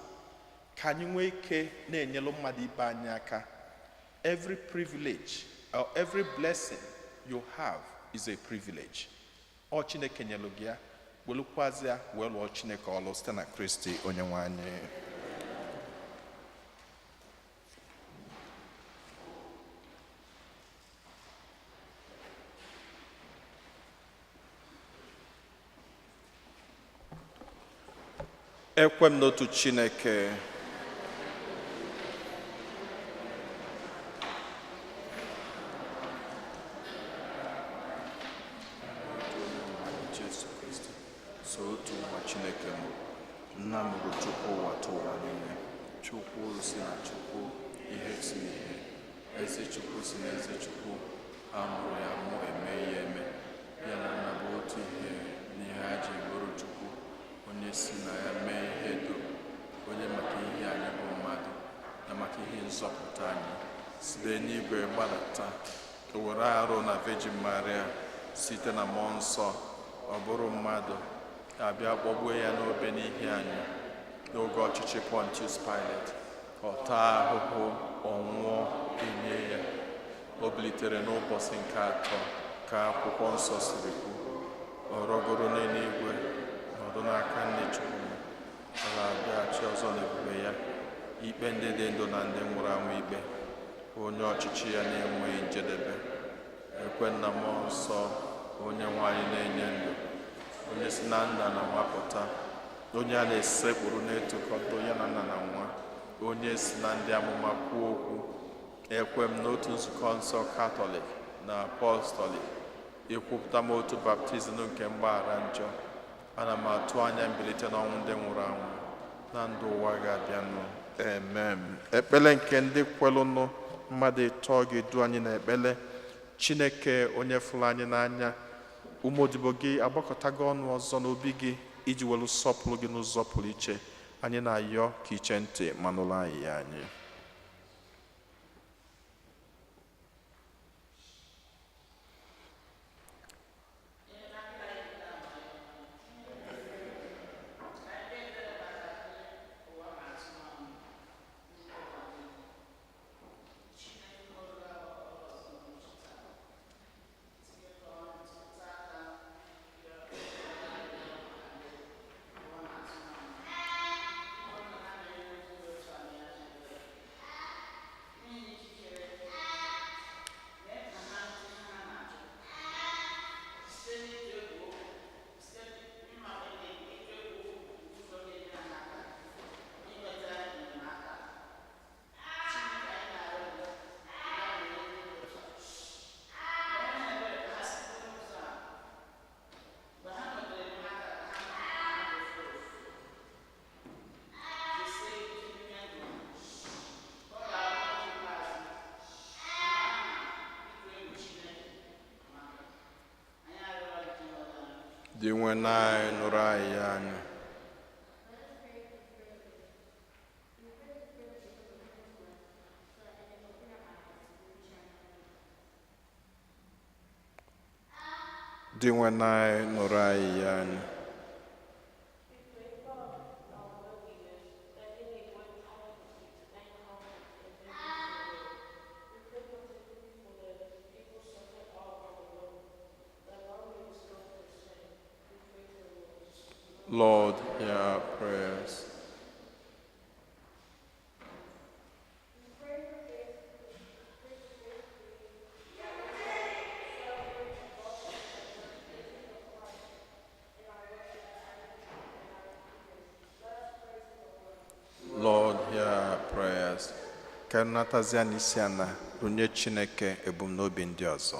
ka anyị nwee ike na-enyelụ mmadụ ibe anyị aka. Every privilege or every blessing you have is a privilege. Ọ Chineke nyelụ gị ya, welụkwazị ya wee lụọ Chineke ọlụ site na Kristi onye nwe anyị. Ekwe m n'otu Chineke, Jesu Kristi, so otu nwa Chineke mụrụ, nna mụrụ tupu ụwa tụ ụwa niile, Chukwu si na Chukwu, ihe si n'ihe, ezi Chukwu si na ezi Chukwu, a mụrụ ya mụ eme ya eme, ya na nna bụ otu ihe n'ihe ha ji bụrụ Chukwu, onye si na ya mee ihe dum, onye maka ihe anyị bụ mmadụ na maka ihe nzọpụta anyị site n'igwe gbadata, o were arụ na Virgin Maria site na mmụọ nsọ, ọ bụrụ mmadụ, abịa kpọgbuo ya n'obe n'ihi anyị n'oge ọchịchị Pontius Pilate, ọ taa ahụhụ, ọ nwụọ, enye ya, o bilitere n'ụbọchị nke atọ ka akwụkwọ nsọ siri kwu, ọ rọgoro n'eluigwe, nọdụ n'aka nne Chukwu, ọ ga-abịaghachi ọzọ n'ebube ya, ikpe ndị dị ndụ na ndị nwụrụ anwụ ikpe, onye ọchịchị ya na-enweghị njedebe. Ekwe na mmụọ nsọ, onye nwanyị na-enye ndụ, onye si na nna na nwa pụta, onye a na-esekpuru na-etokọta ya na nna na nwa, onye si na ndị amụma kwuo okwu. Ekwe m n'otu nzukọ nsọ Katọlik na Apọstọlik, ikwupụta m otu baptizim nke mgbaghara njọ. Ana m atụ anya mbilite n'ọnwụ ndị nwụrụ anwụ na ndụ ụwa ga-abịanụ. Amen. Ekpele nke ndị kwelụnụ mmadụ ịtọ ga-edu anyị n'ekpele. Chineke onye fụrụ anyị n'anya, ụmụ odibo gị agbakọtago ọnụ ọzọ n'obi gị iji welu sọpụrụ gị n'ụzọ pụrụ iche. Anyị na-ayọ ka iche ntị ma nụrụ anyị ya anyị. Dị nwe anyị nụrụ anyị ya anyị. Dị nwe anyị nụrụ anyị ya anyị. Lord, hear our prayers. Ka anyị natazie n'isi ana runye Chineke ebumnobi ndị ọzọ.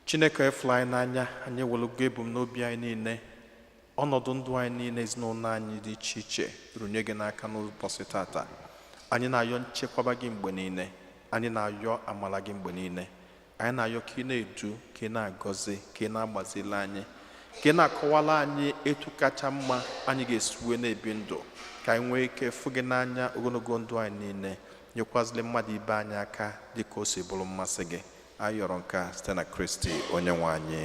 Chineke efula anyị n'anya, anyị ewelugo ebumnobi anyị niile, ọnọdụ ndụ anyị niile, ezinụlọ anyị dị iche iche runye gị n'aka n'ụbọchị tata. Anyị na-ayọ nchekwaba gị mgbe niile, anyị na-ayọ amara gị mgbe niile, anyị na-ayọ ka ị na-edu, ka ị na-agọzi, ka ị na-agbazili anyị, ka ị na-akọwala anyị etu kacha mma anyị ga-esi wee na-ebi ndụ, ka anyị nwee ike fụ gị n'anya ogologo ndụ anyị niile, nyekwazili mmadụ ibe anyị aka dị ka o si bụrụ mmasị gị. Anyị yọrọ nke a site na Kristi onye nwe anyị.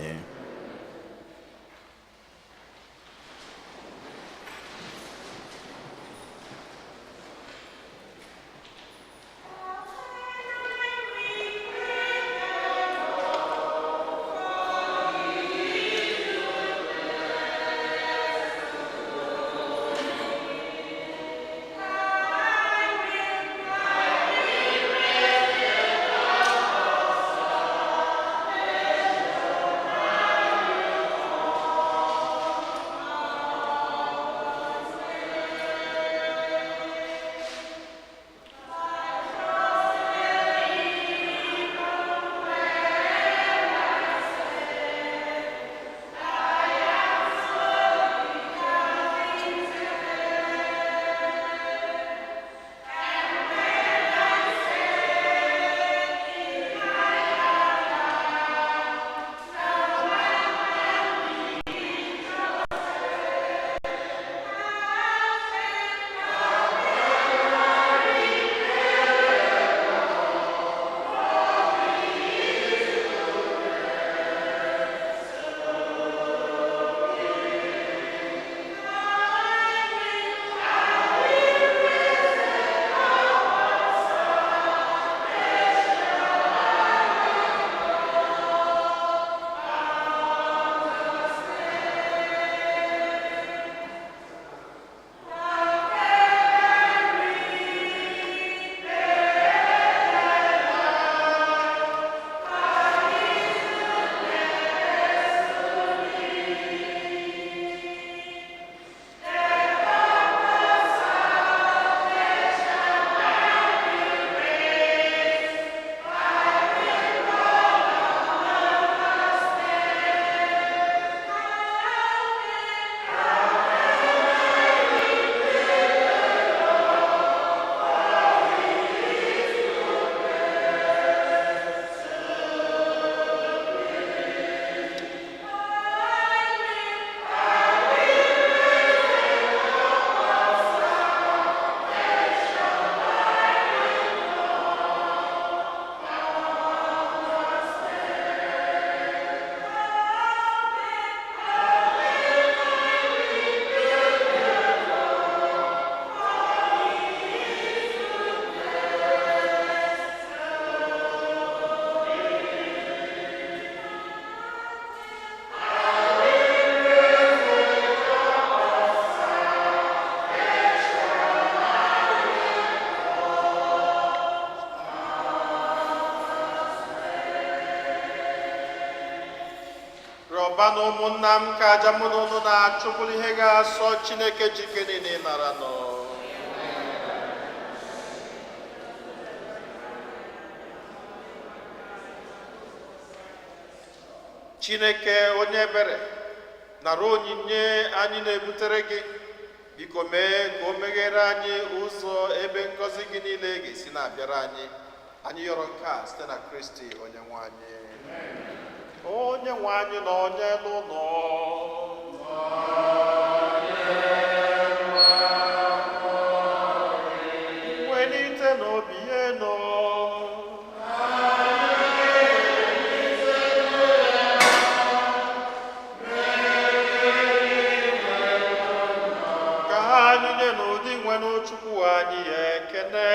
Rịọba na ụmụnna m ka aja mụ na unu na-achụ bụrụ ihe ga-asọ Chineke jike niile nara nọ. Chineke onye ebere, nara onyinye anyị na-ebutere gị, biko mee ka o meghere anyị ụzọ ebe ngọzi gị niile ga-esi na-abịara anyị. Anyị yọrọ nke a site na Kristi onye nwe anyị. Onye nwe anyị na onye n'ụlọ. Welite n'obi ya nọ. Ka anyị nye n'ụdị nwere Chukwu anyị ekene.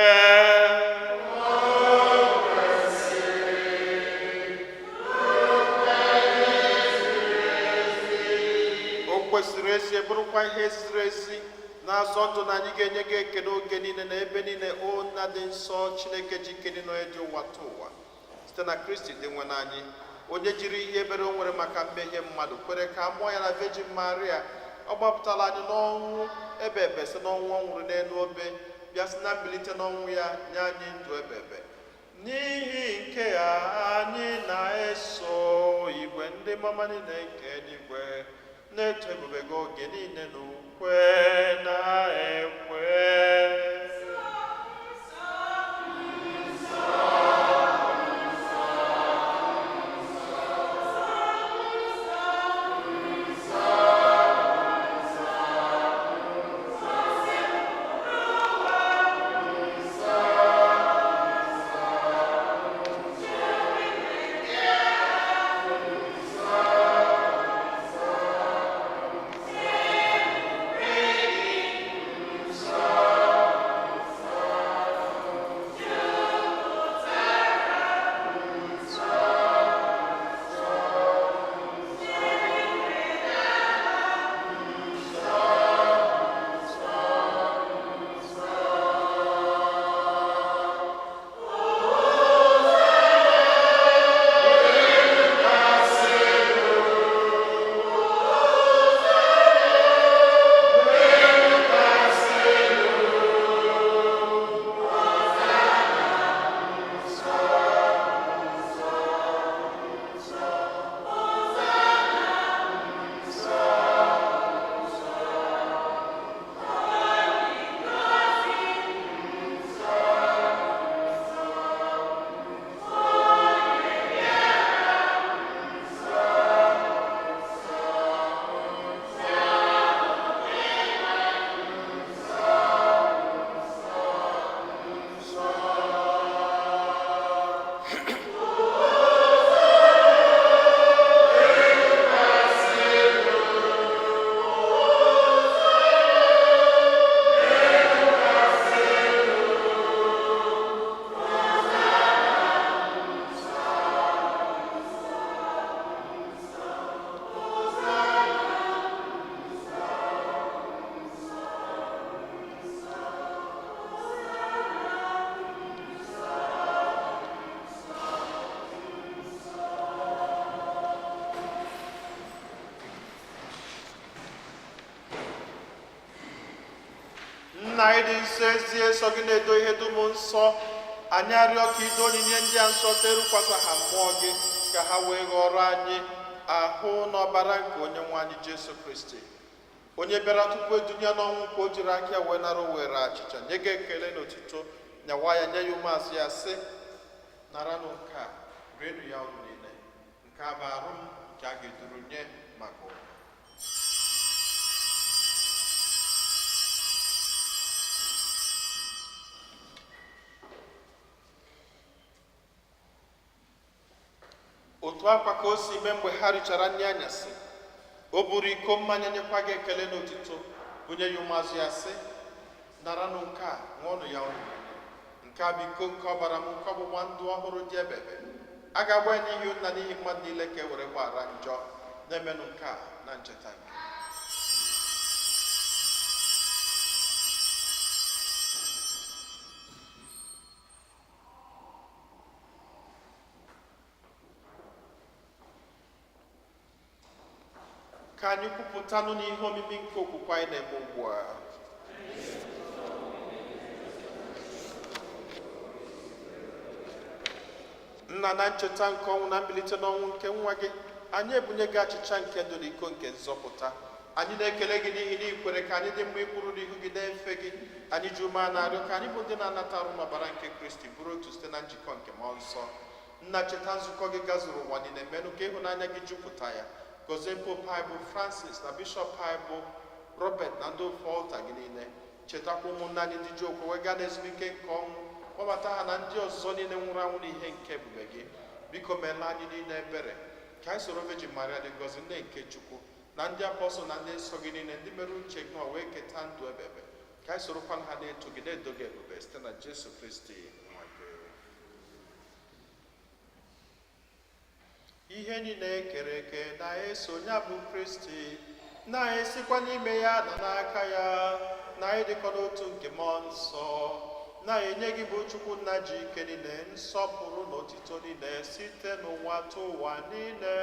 O kwesịrị ezi, bụrụkwa ihe ziri ezi Na-azọ ndụ na anyị ga-enye gị ekele oge niile na ebe niile, o Nna dị nsọ, Chineke ji ike niile, onye dị ụwa tụ ụwa, site na Kristi dị nwe anyị, onye jiri ihe ebere o nwere maka mmehie mmadụ kwere ka a mụọ ya na Virgin Maria. Ọ gbapụtara anyị n'ọnwụ ebe ebe site n'ọnwụ ọ nwụrụ n'elu obe, bịa site na mbilite n'ọnwụ ya nye anyị ndụ ebe ebe. N'ihi nke a anyị na-eso igwe ndị mama niile nke eluigwe na-eto ebube gị oge niile n'ukwe na-ekwe. Nna anyị dị nsọ, ezie sọ gị na-edo ihe dum nsọ. Anyị arịọ ka ido onyinye ndị a nsọ terukwasa ha mmụọ gị, ka ha wee ghọrọ anyị ahụ na ọbara nke onye nwe anyị Jesu Kristi, onye bịara tupu edunye n'ọnwụ ka o jiri aka ya wee nara were achịcha nye gị ekele na otuto, nyawa ya nye ya ụmụazụ ya, sị: "Naranụ nke a, rienụ ya unu niile. Nke a bụ arụ m nke a ga-eduru nye maka unu." Otu akwa ka o si mee mgbe ha richara nri anyasị, o buru iko mmanya, nyekwa gị ekele na otuto, bunye ya ụmụazụ ya, sị: "Naranụ nke a, ṅụọnụ ya unu niile. Nke a bụ iko nke ọbara m nke ọgbụgba ndụ ọhụrụ dị ebebe. A ga-agba ya n'ihi unu na n'ihi mmadụ niile ka e were gbaghara njọ. Na-emenụ nke a na ncheta nke." Ka anyị kwupụtanụ n'ihe omimi nke okwukwe anyị na-eme ugbu a. Nna, na ncheta nke ọnwụ na mbilite n'ọnwụ nke nwa gị, anyị ebunye gị achịcha nke ndụ na iko nke nzọpụta. Anyị na-ekele gị n'ihi na ị kwere ka anyị dị mma ikwuru n'ihu gị na-efe gị. Anyị ji ume na-arịọ ka anyị bụ ndị na-anata arụ n'ọbara nke Kristi bụrụ otu site na njikọ nke mmụọ nsọ. Nna, cheta nzukọ gị gazuru ụwa niile, menụ ka ịhụnanya gị jupụta ya. Gọzie Pope anyị bụ Francis na Bishọp anyị bụ Robert na ndị ofe ọlta gị niile. Chetakwa ụmụnne anyị ndị ji okwe wee gaa n'ezumike nke ọnwụ, kpọbata ha na ndị ọzọ niile nwụrụ anwụ n'ihe nke ebube gị. Biko meela anyị niile ebere, ka anyị soro Virgin Maria dị ngọzi, nne nke Chukwu, na ndị apọstụl na ndị nsọ gị niile, ndị mere uche gị ma wee keta ndụ ebebe, ka anyị sorokwa ha na-eto gị, na-edo gị ebube, site na Jesu Kristi nwa gị. Ihe niile ekere eke na-eso ya bụ Kristi, na-esikwa n'ime ya na n'aka ya. Na ịdịkọ n'otu nke mmụọ nsọ na-enye gị bụ Chukwu nna ji ike niile nsọpụrụ na otito niile site n'ụwa tụ ụwa niile.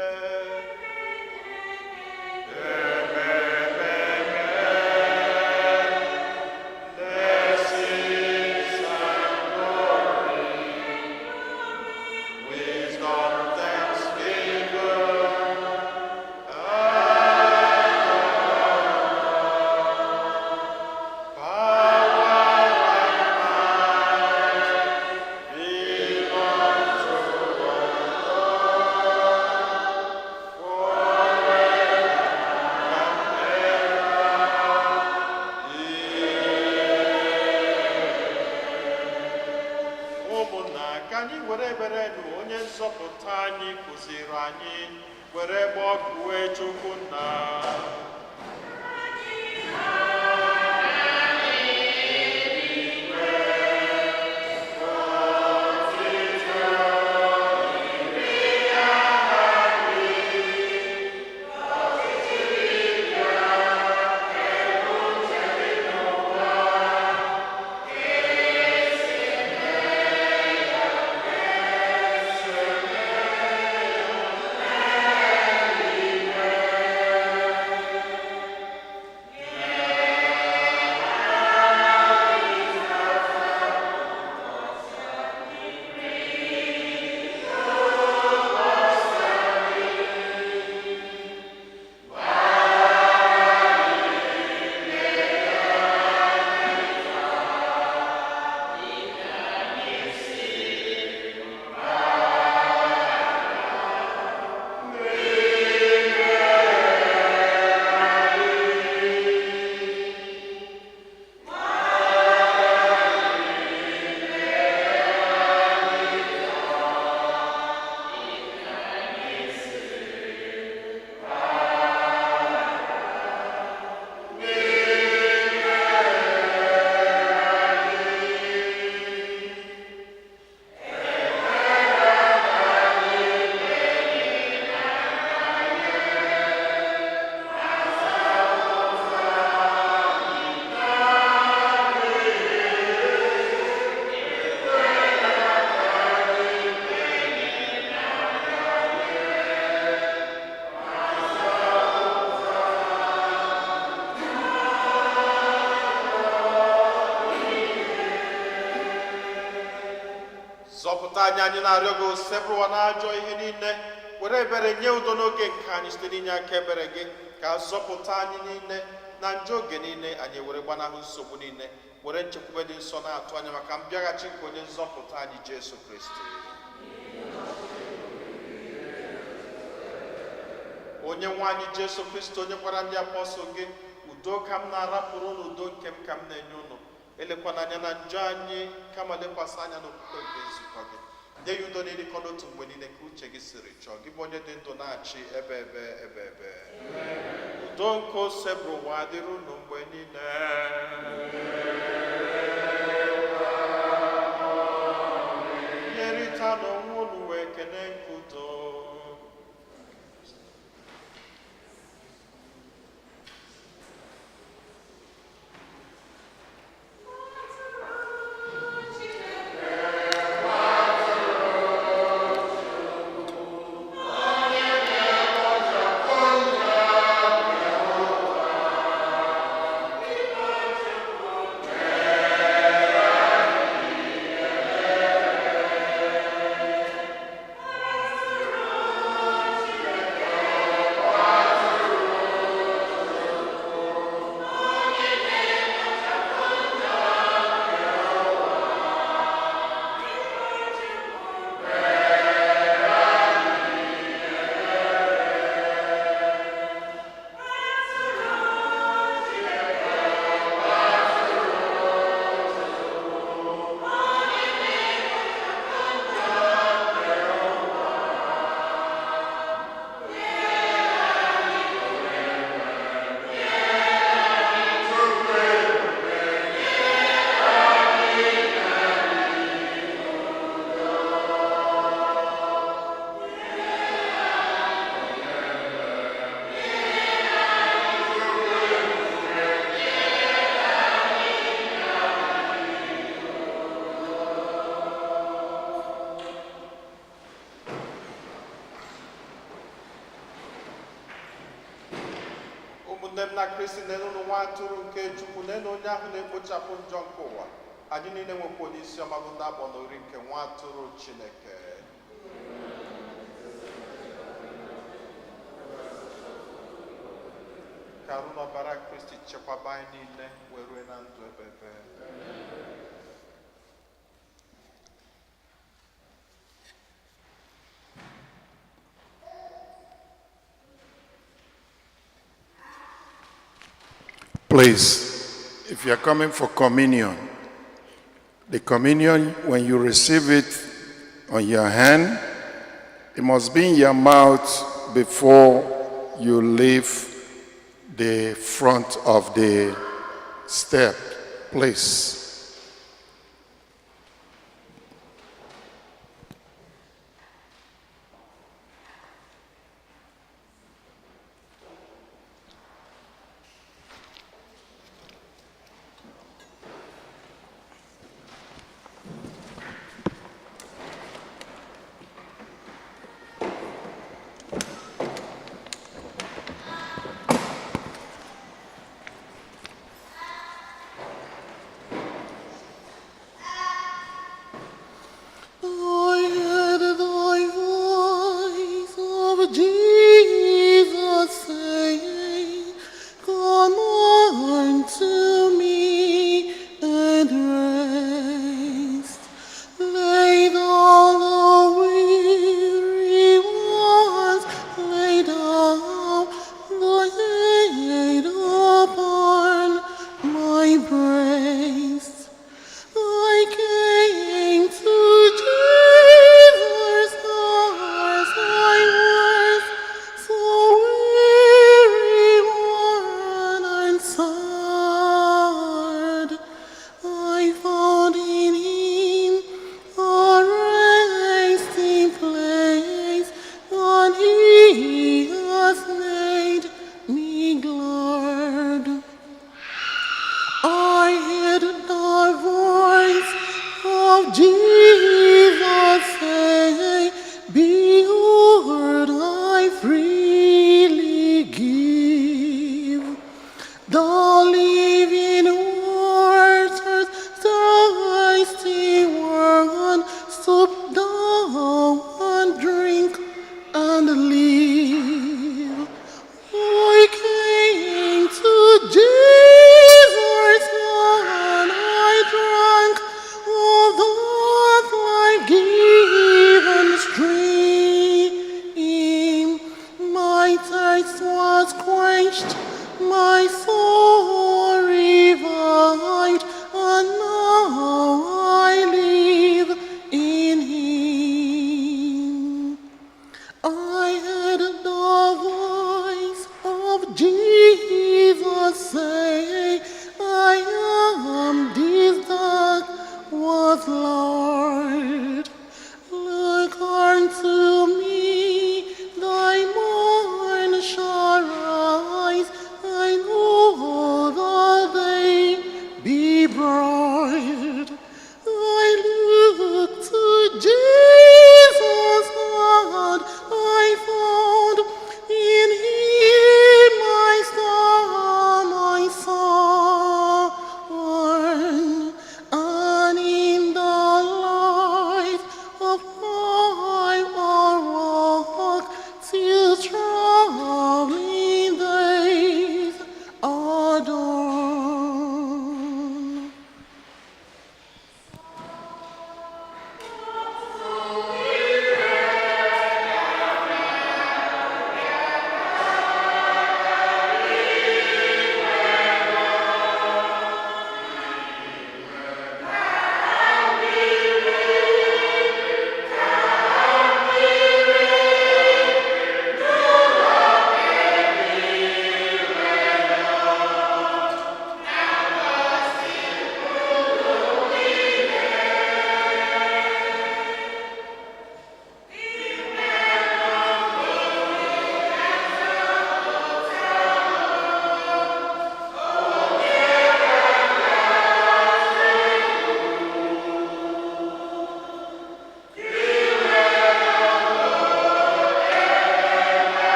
Wisdom, thanksgiving, power and might be unto Ụmụnna, ka anyị were ebere nụ onye nzọpụta anyị kụziri anyị were gbọkue Chukwu nna. Zọpụta anyị, anyị na-arịọ gị, osebụrụwa na ajọ ihe niile, were ebere nye udo n'oge nke anyị site n'inye aka ebere gị, ka zọpụta anyị niile na njọ oge niile, anyị were gbanahụ nsogbu niile, were nchekwube dị nsọ na-atụ anya maka mbịaghachi nke onye nzọpụta anyị Jesu Kristi. Onye nwe anyị Jesu Kristi, onye gwara ndị apọstụl gị, udo ka m na-arapụrụ unu, udo nke m ka m na-enye unu, elekwana anya na njọ anyị, kama lekwasị anya n'okwukwe nke nzukọ gị, nye ya udo na ịdịkọ n'otu mgbe niile ka uche gị siri chọọ, gị bụ onye dị ndụ na-achị ebe ebe ebe ebe. Udo nke osebụrụ ụwa dịrị unu mgbe niile. Nyerịta n'onwe unu wee kene nke udo. Amen. Ụmụnne m na Kristi, nenu nwa atụrụ nke Chukwu, nenu onye ahụ na-ekpochapụ njọ nke ụwa. Anyị niile nwekwa onye isi ọma bụ ndị akpọ n'ori nke nwa atụrụ Chineke. Ka arụ n'ọbara Kristi chekwaba anyị niile wee rue na ndụ ebebe. Please, if you are coming for communion, the communion, when you receive it on your hand, it must be in your mouth before you leave the front of the step. Please.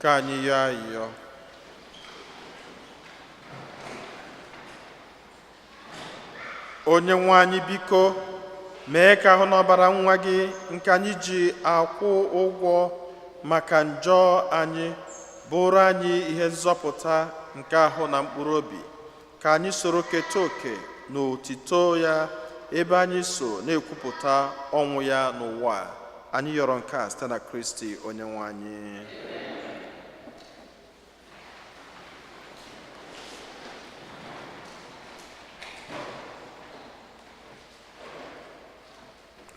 Ka anyị yọọ ayịyọ. Onye nwe anyị, biko mee ka ahụ n'ọbara nwa gị nke anyị ji akwụ ụgwọ maka njọ anyị bụrụ anyị ihe nzọpụta nke ahụ na mkpụrụ obi, ka anyị soro keta oke n'otito ya ebe anyị so na-ekwupụta ọnwụ ya n'ụwa a. Anyị yọrọ nke a site na Kristi onye nwe anyị.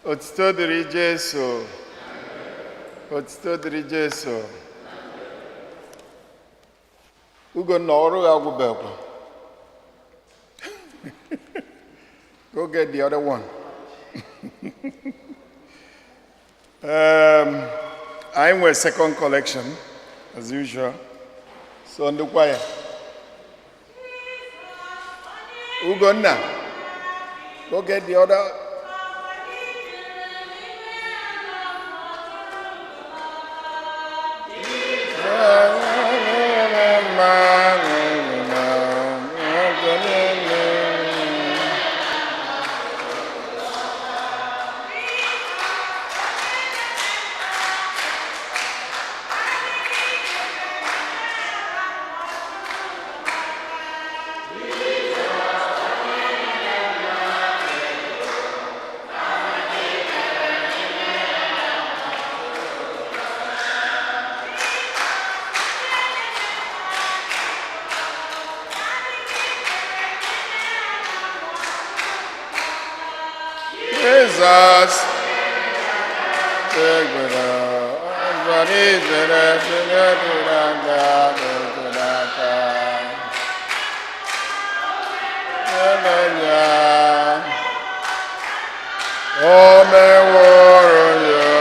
Otito dịrị Jesu. Otito dịrị Jesu. Ugonna, ọrụ ya agwụbekwa. Go get the other one. Anyị nwere second collection as usual. So ndị kwaya. Ugonna, go get the other. Jesus. O meworo ya,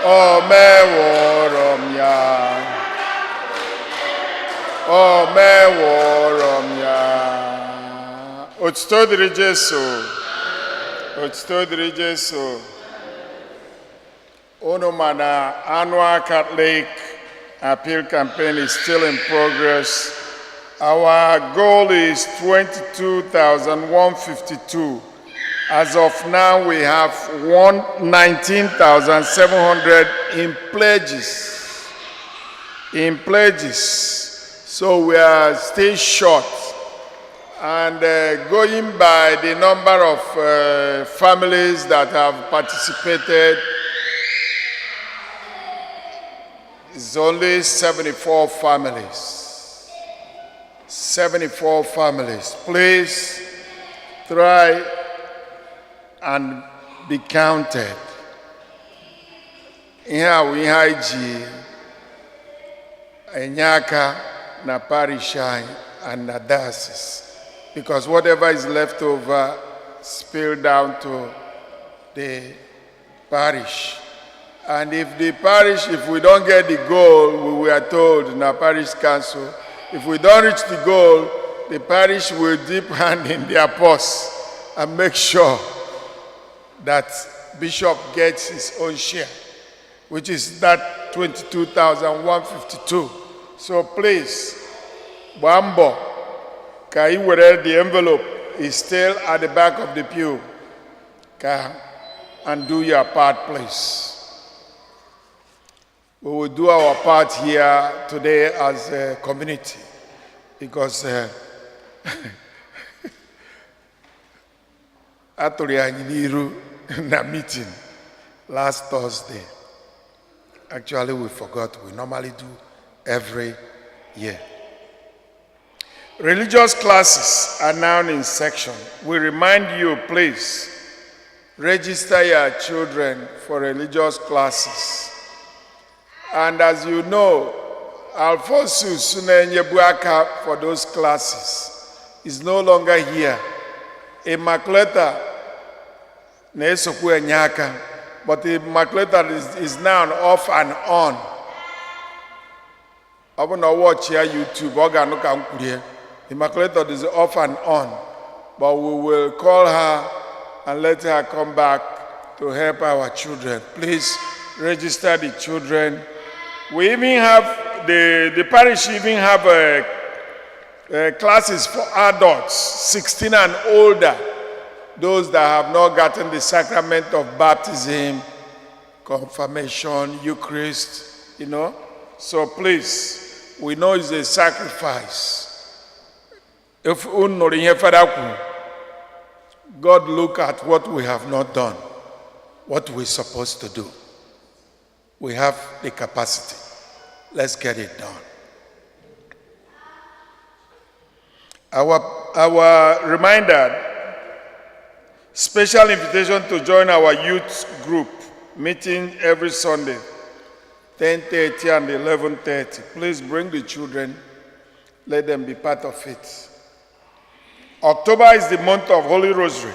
o meworo m ya, o meworo m ya. Otuto dịrị Jesu. Otuto dịrị Jesu. Unu ma na annual Catholic appeal campaign is still in progress. Our goal is 22,152. As of now, we have 19,700 in pledges. In pledges. So we are still short. And going by the number of families that have participated, it's only 74 families. 74 families. Please try and be counted. Ihe a bụ ihe anyị ji enye aka na parish anyị and na diocese, because whatever is left over spill down to the parish. And if the parish, if we don't get the goal, we were told in our parish council, if we don't reach the goal, the parish will dip hand in their purse and make sure that bishop gets his own share, which is that 22,152. So please, gbaa mbọ ka ị were the envelope is still at the back of the pew ka and do your part, please. We will do our part here today as a community because atụrụ anyị n'iru na meeting last Thursday. Actually, we forgot. We normally do every year. Religious classes are now in section. We remind you, please, register your children for religious classes. And as you know, Alphonsus na-enyebu aka for those classes is no longer here. Immaculata na-esokwu enye aka, but Immaculata is now off and on. Ọ bụ na ọ watch ya YouTube, ọ ga-anụ ka m kwurie. Immaculata is off and on, but we will call her and let her come back to help our children. Please register the children. We even have, the parish even have classes for adults, 16 and older, those that have not gotten the sacrament of baptism, confirmation, Eucharist. So please, we know it's a sacrifice. If unu nụrụ ihe Fada kwuru, God look at what we have not done, what we're supposed to do. We have the capacity. Let's get it done. Our reminder, special invitation to join our youth group meeting every Sunday, 10:30 and 11:30. Please bring the children. Let them be part of it. October is the month of Holy Rosary.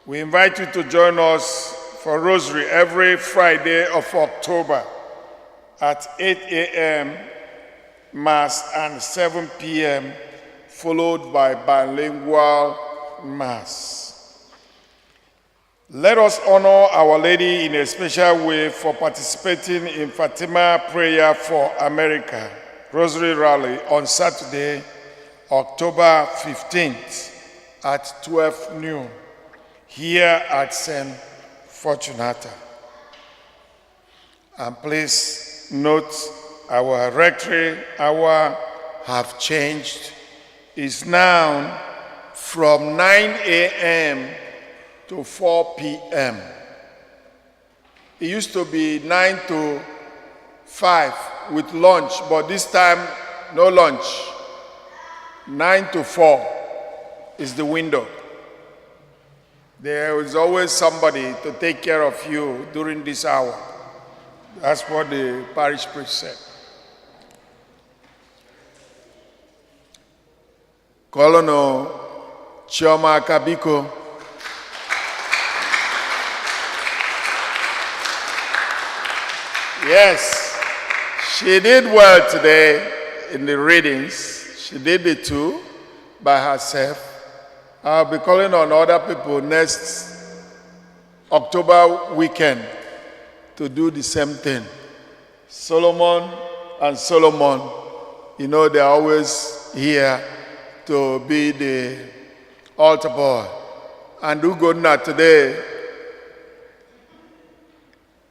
We invite you to join us for Rosary every Friday of October at 8 a.m. Mass and 7 p.m., followed by bilingual Mass. Let us honor Our Lady in a special way for participating in Fatima Prayer for America Rosary Rally on Saturday, October 15th at 12 noon here at St. Fortunata. And please note our rectory hour have changed. Is now from 9 a.m. to 4 p.m. It used to be 9 to 5 with lunch, but this time no lunch. 9 to 4 is the window. There is always somebody to take care of you during this hour. That's what the parish priest said. Kụọlụnụ Chioma aka biko. Yes, she did well today in the readings. She did the two by herself. I'll be calling on other people next October weekend to do the same thing. Solomon and Solomon, they're always here to be the altar boy. And Ugonna today,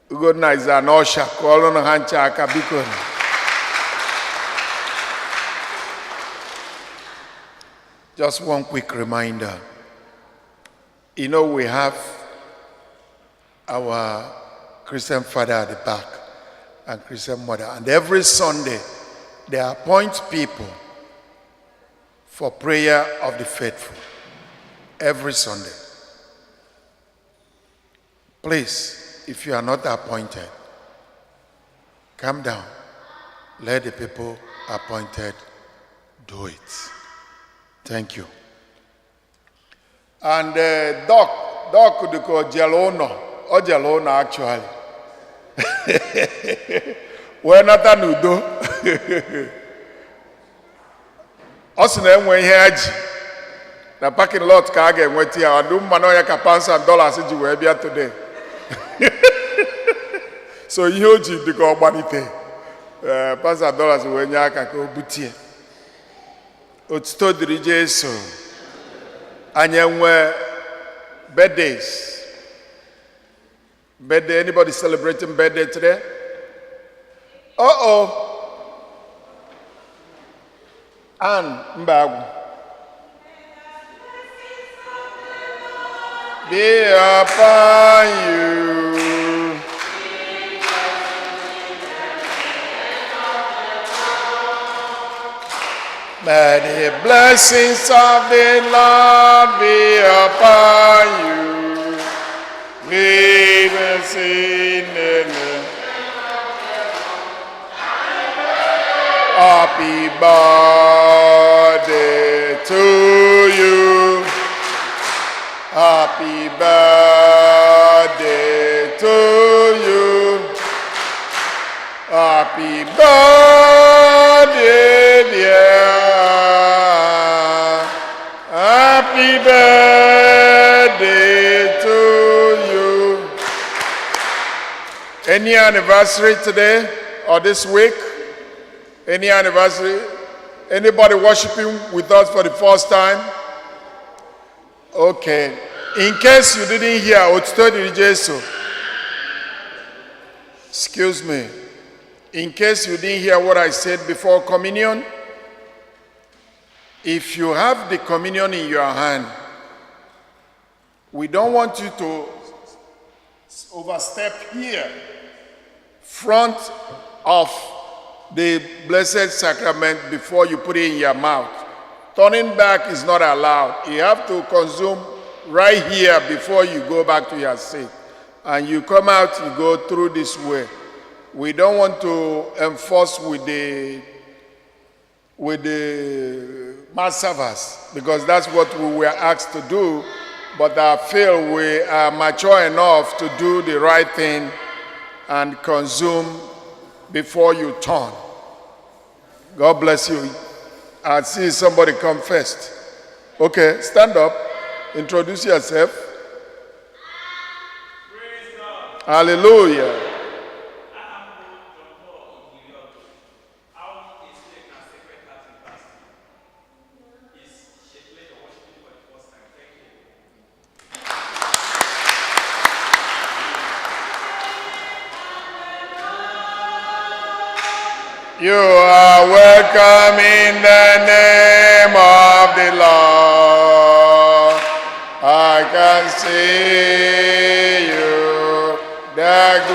Ugonna is an usher. Kụọlụnụ ha ncha aka biko. Just one quick reminder. We have our Christian father at the back and Christian mother. And every Sunday, they appoint people for prayer of the faithful. Every Sunday. Please, if you are not appointed, calm down. Let the people appointed do it. Thank you. And Doc, Doc dịka o jere ụlọ, o jere ụlọ actually. Wee nata n'udo. Ọ sị na enwe ihe ha ji na parking lot ka a ga-enweta ya ọdụ mmanụ ya ka pounds and dollars ji wee bịa today. So ihe o ji dịka ọ gbalite pounds and dollars wee nye aka ka o butie. Otuto dịrị Jesu. Anyị enwe birthdays. Birthday, anybody celebrating birthday today? Uh-oh. Ann Mbagwu. Be upon you. May the blessings of the Lord be upon you. We will sing in the Happy birthday to you. Happy birthday to you. Happy birthday, dear. Happy birthday to you. Any anniversary today? or this week? Any anniversary? Anybody worshiping with us for the first time? Okay. In case you didn't hear, Otuto dịrị Jesu. Excuse me. In case you didn't hear what I said before communion, if you have the communion in your hand, we don't want you to overstep here, front of the Blessed Sacrament, before you put it in your mouth. Turning back is not allowed. You have to consume right here before you go back to your seat. And you come out, you go through this way. We don't want to enforce with the mass servers because that's what we were asked to do. But I feel we are mature enough to do the right thing and consume before you turn. God bless you. I see somebody come first. Okay, stand up. Introduce yourself. Praise God. Hallelujah. Aha m bụ John Paul Ogiriogo. I'm a student at Sacred Heart University. It's a pleasure worshiping for the first time. Thank you. You are welcome in the name of the Lord. I can see you, the glory.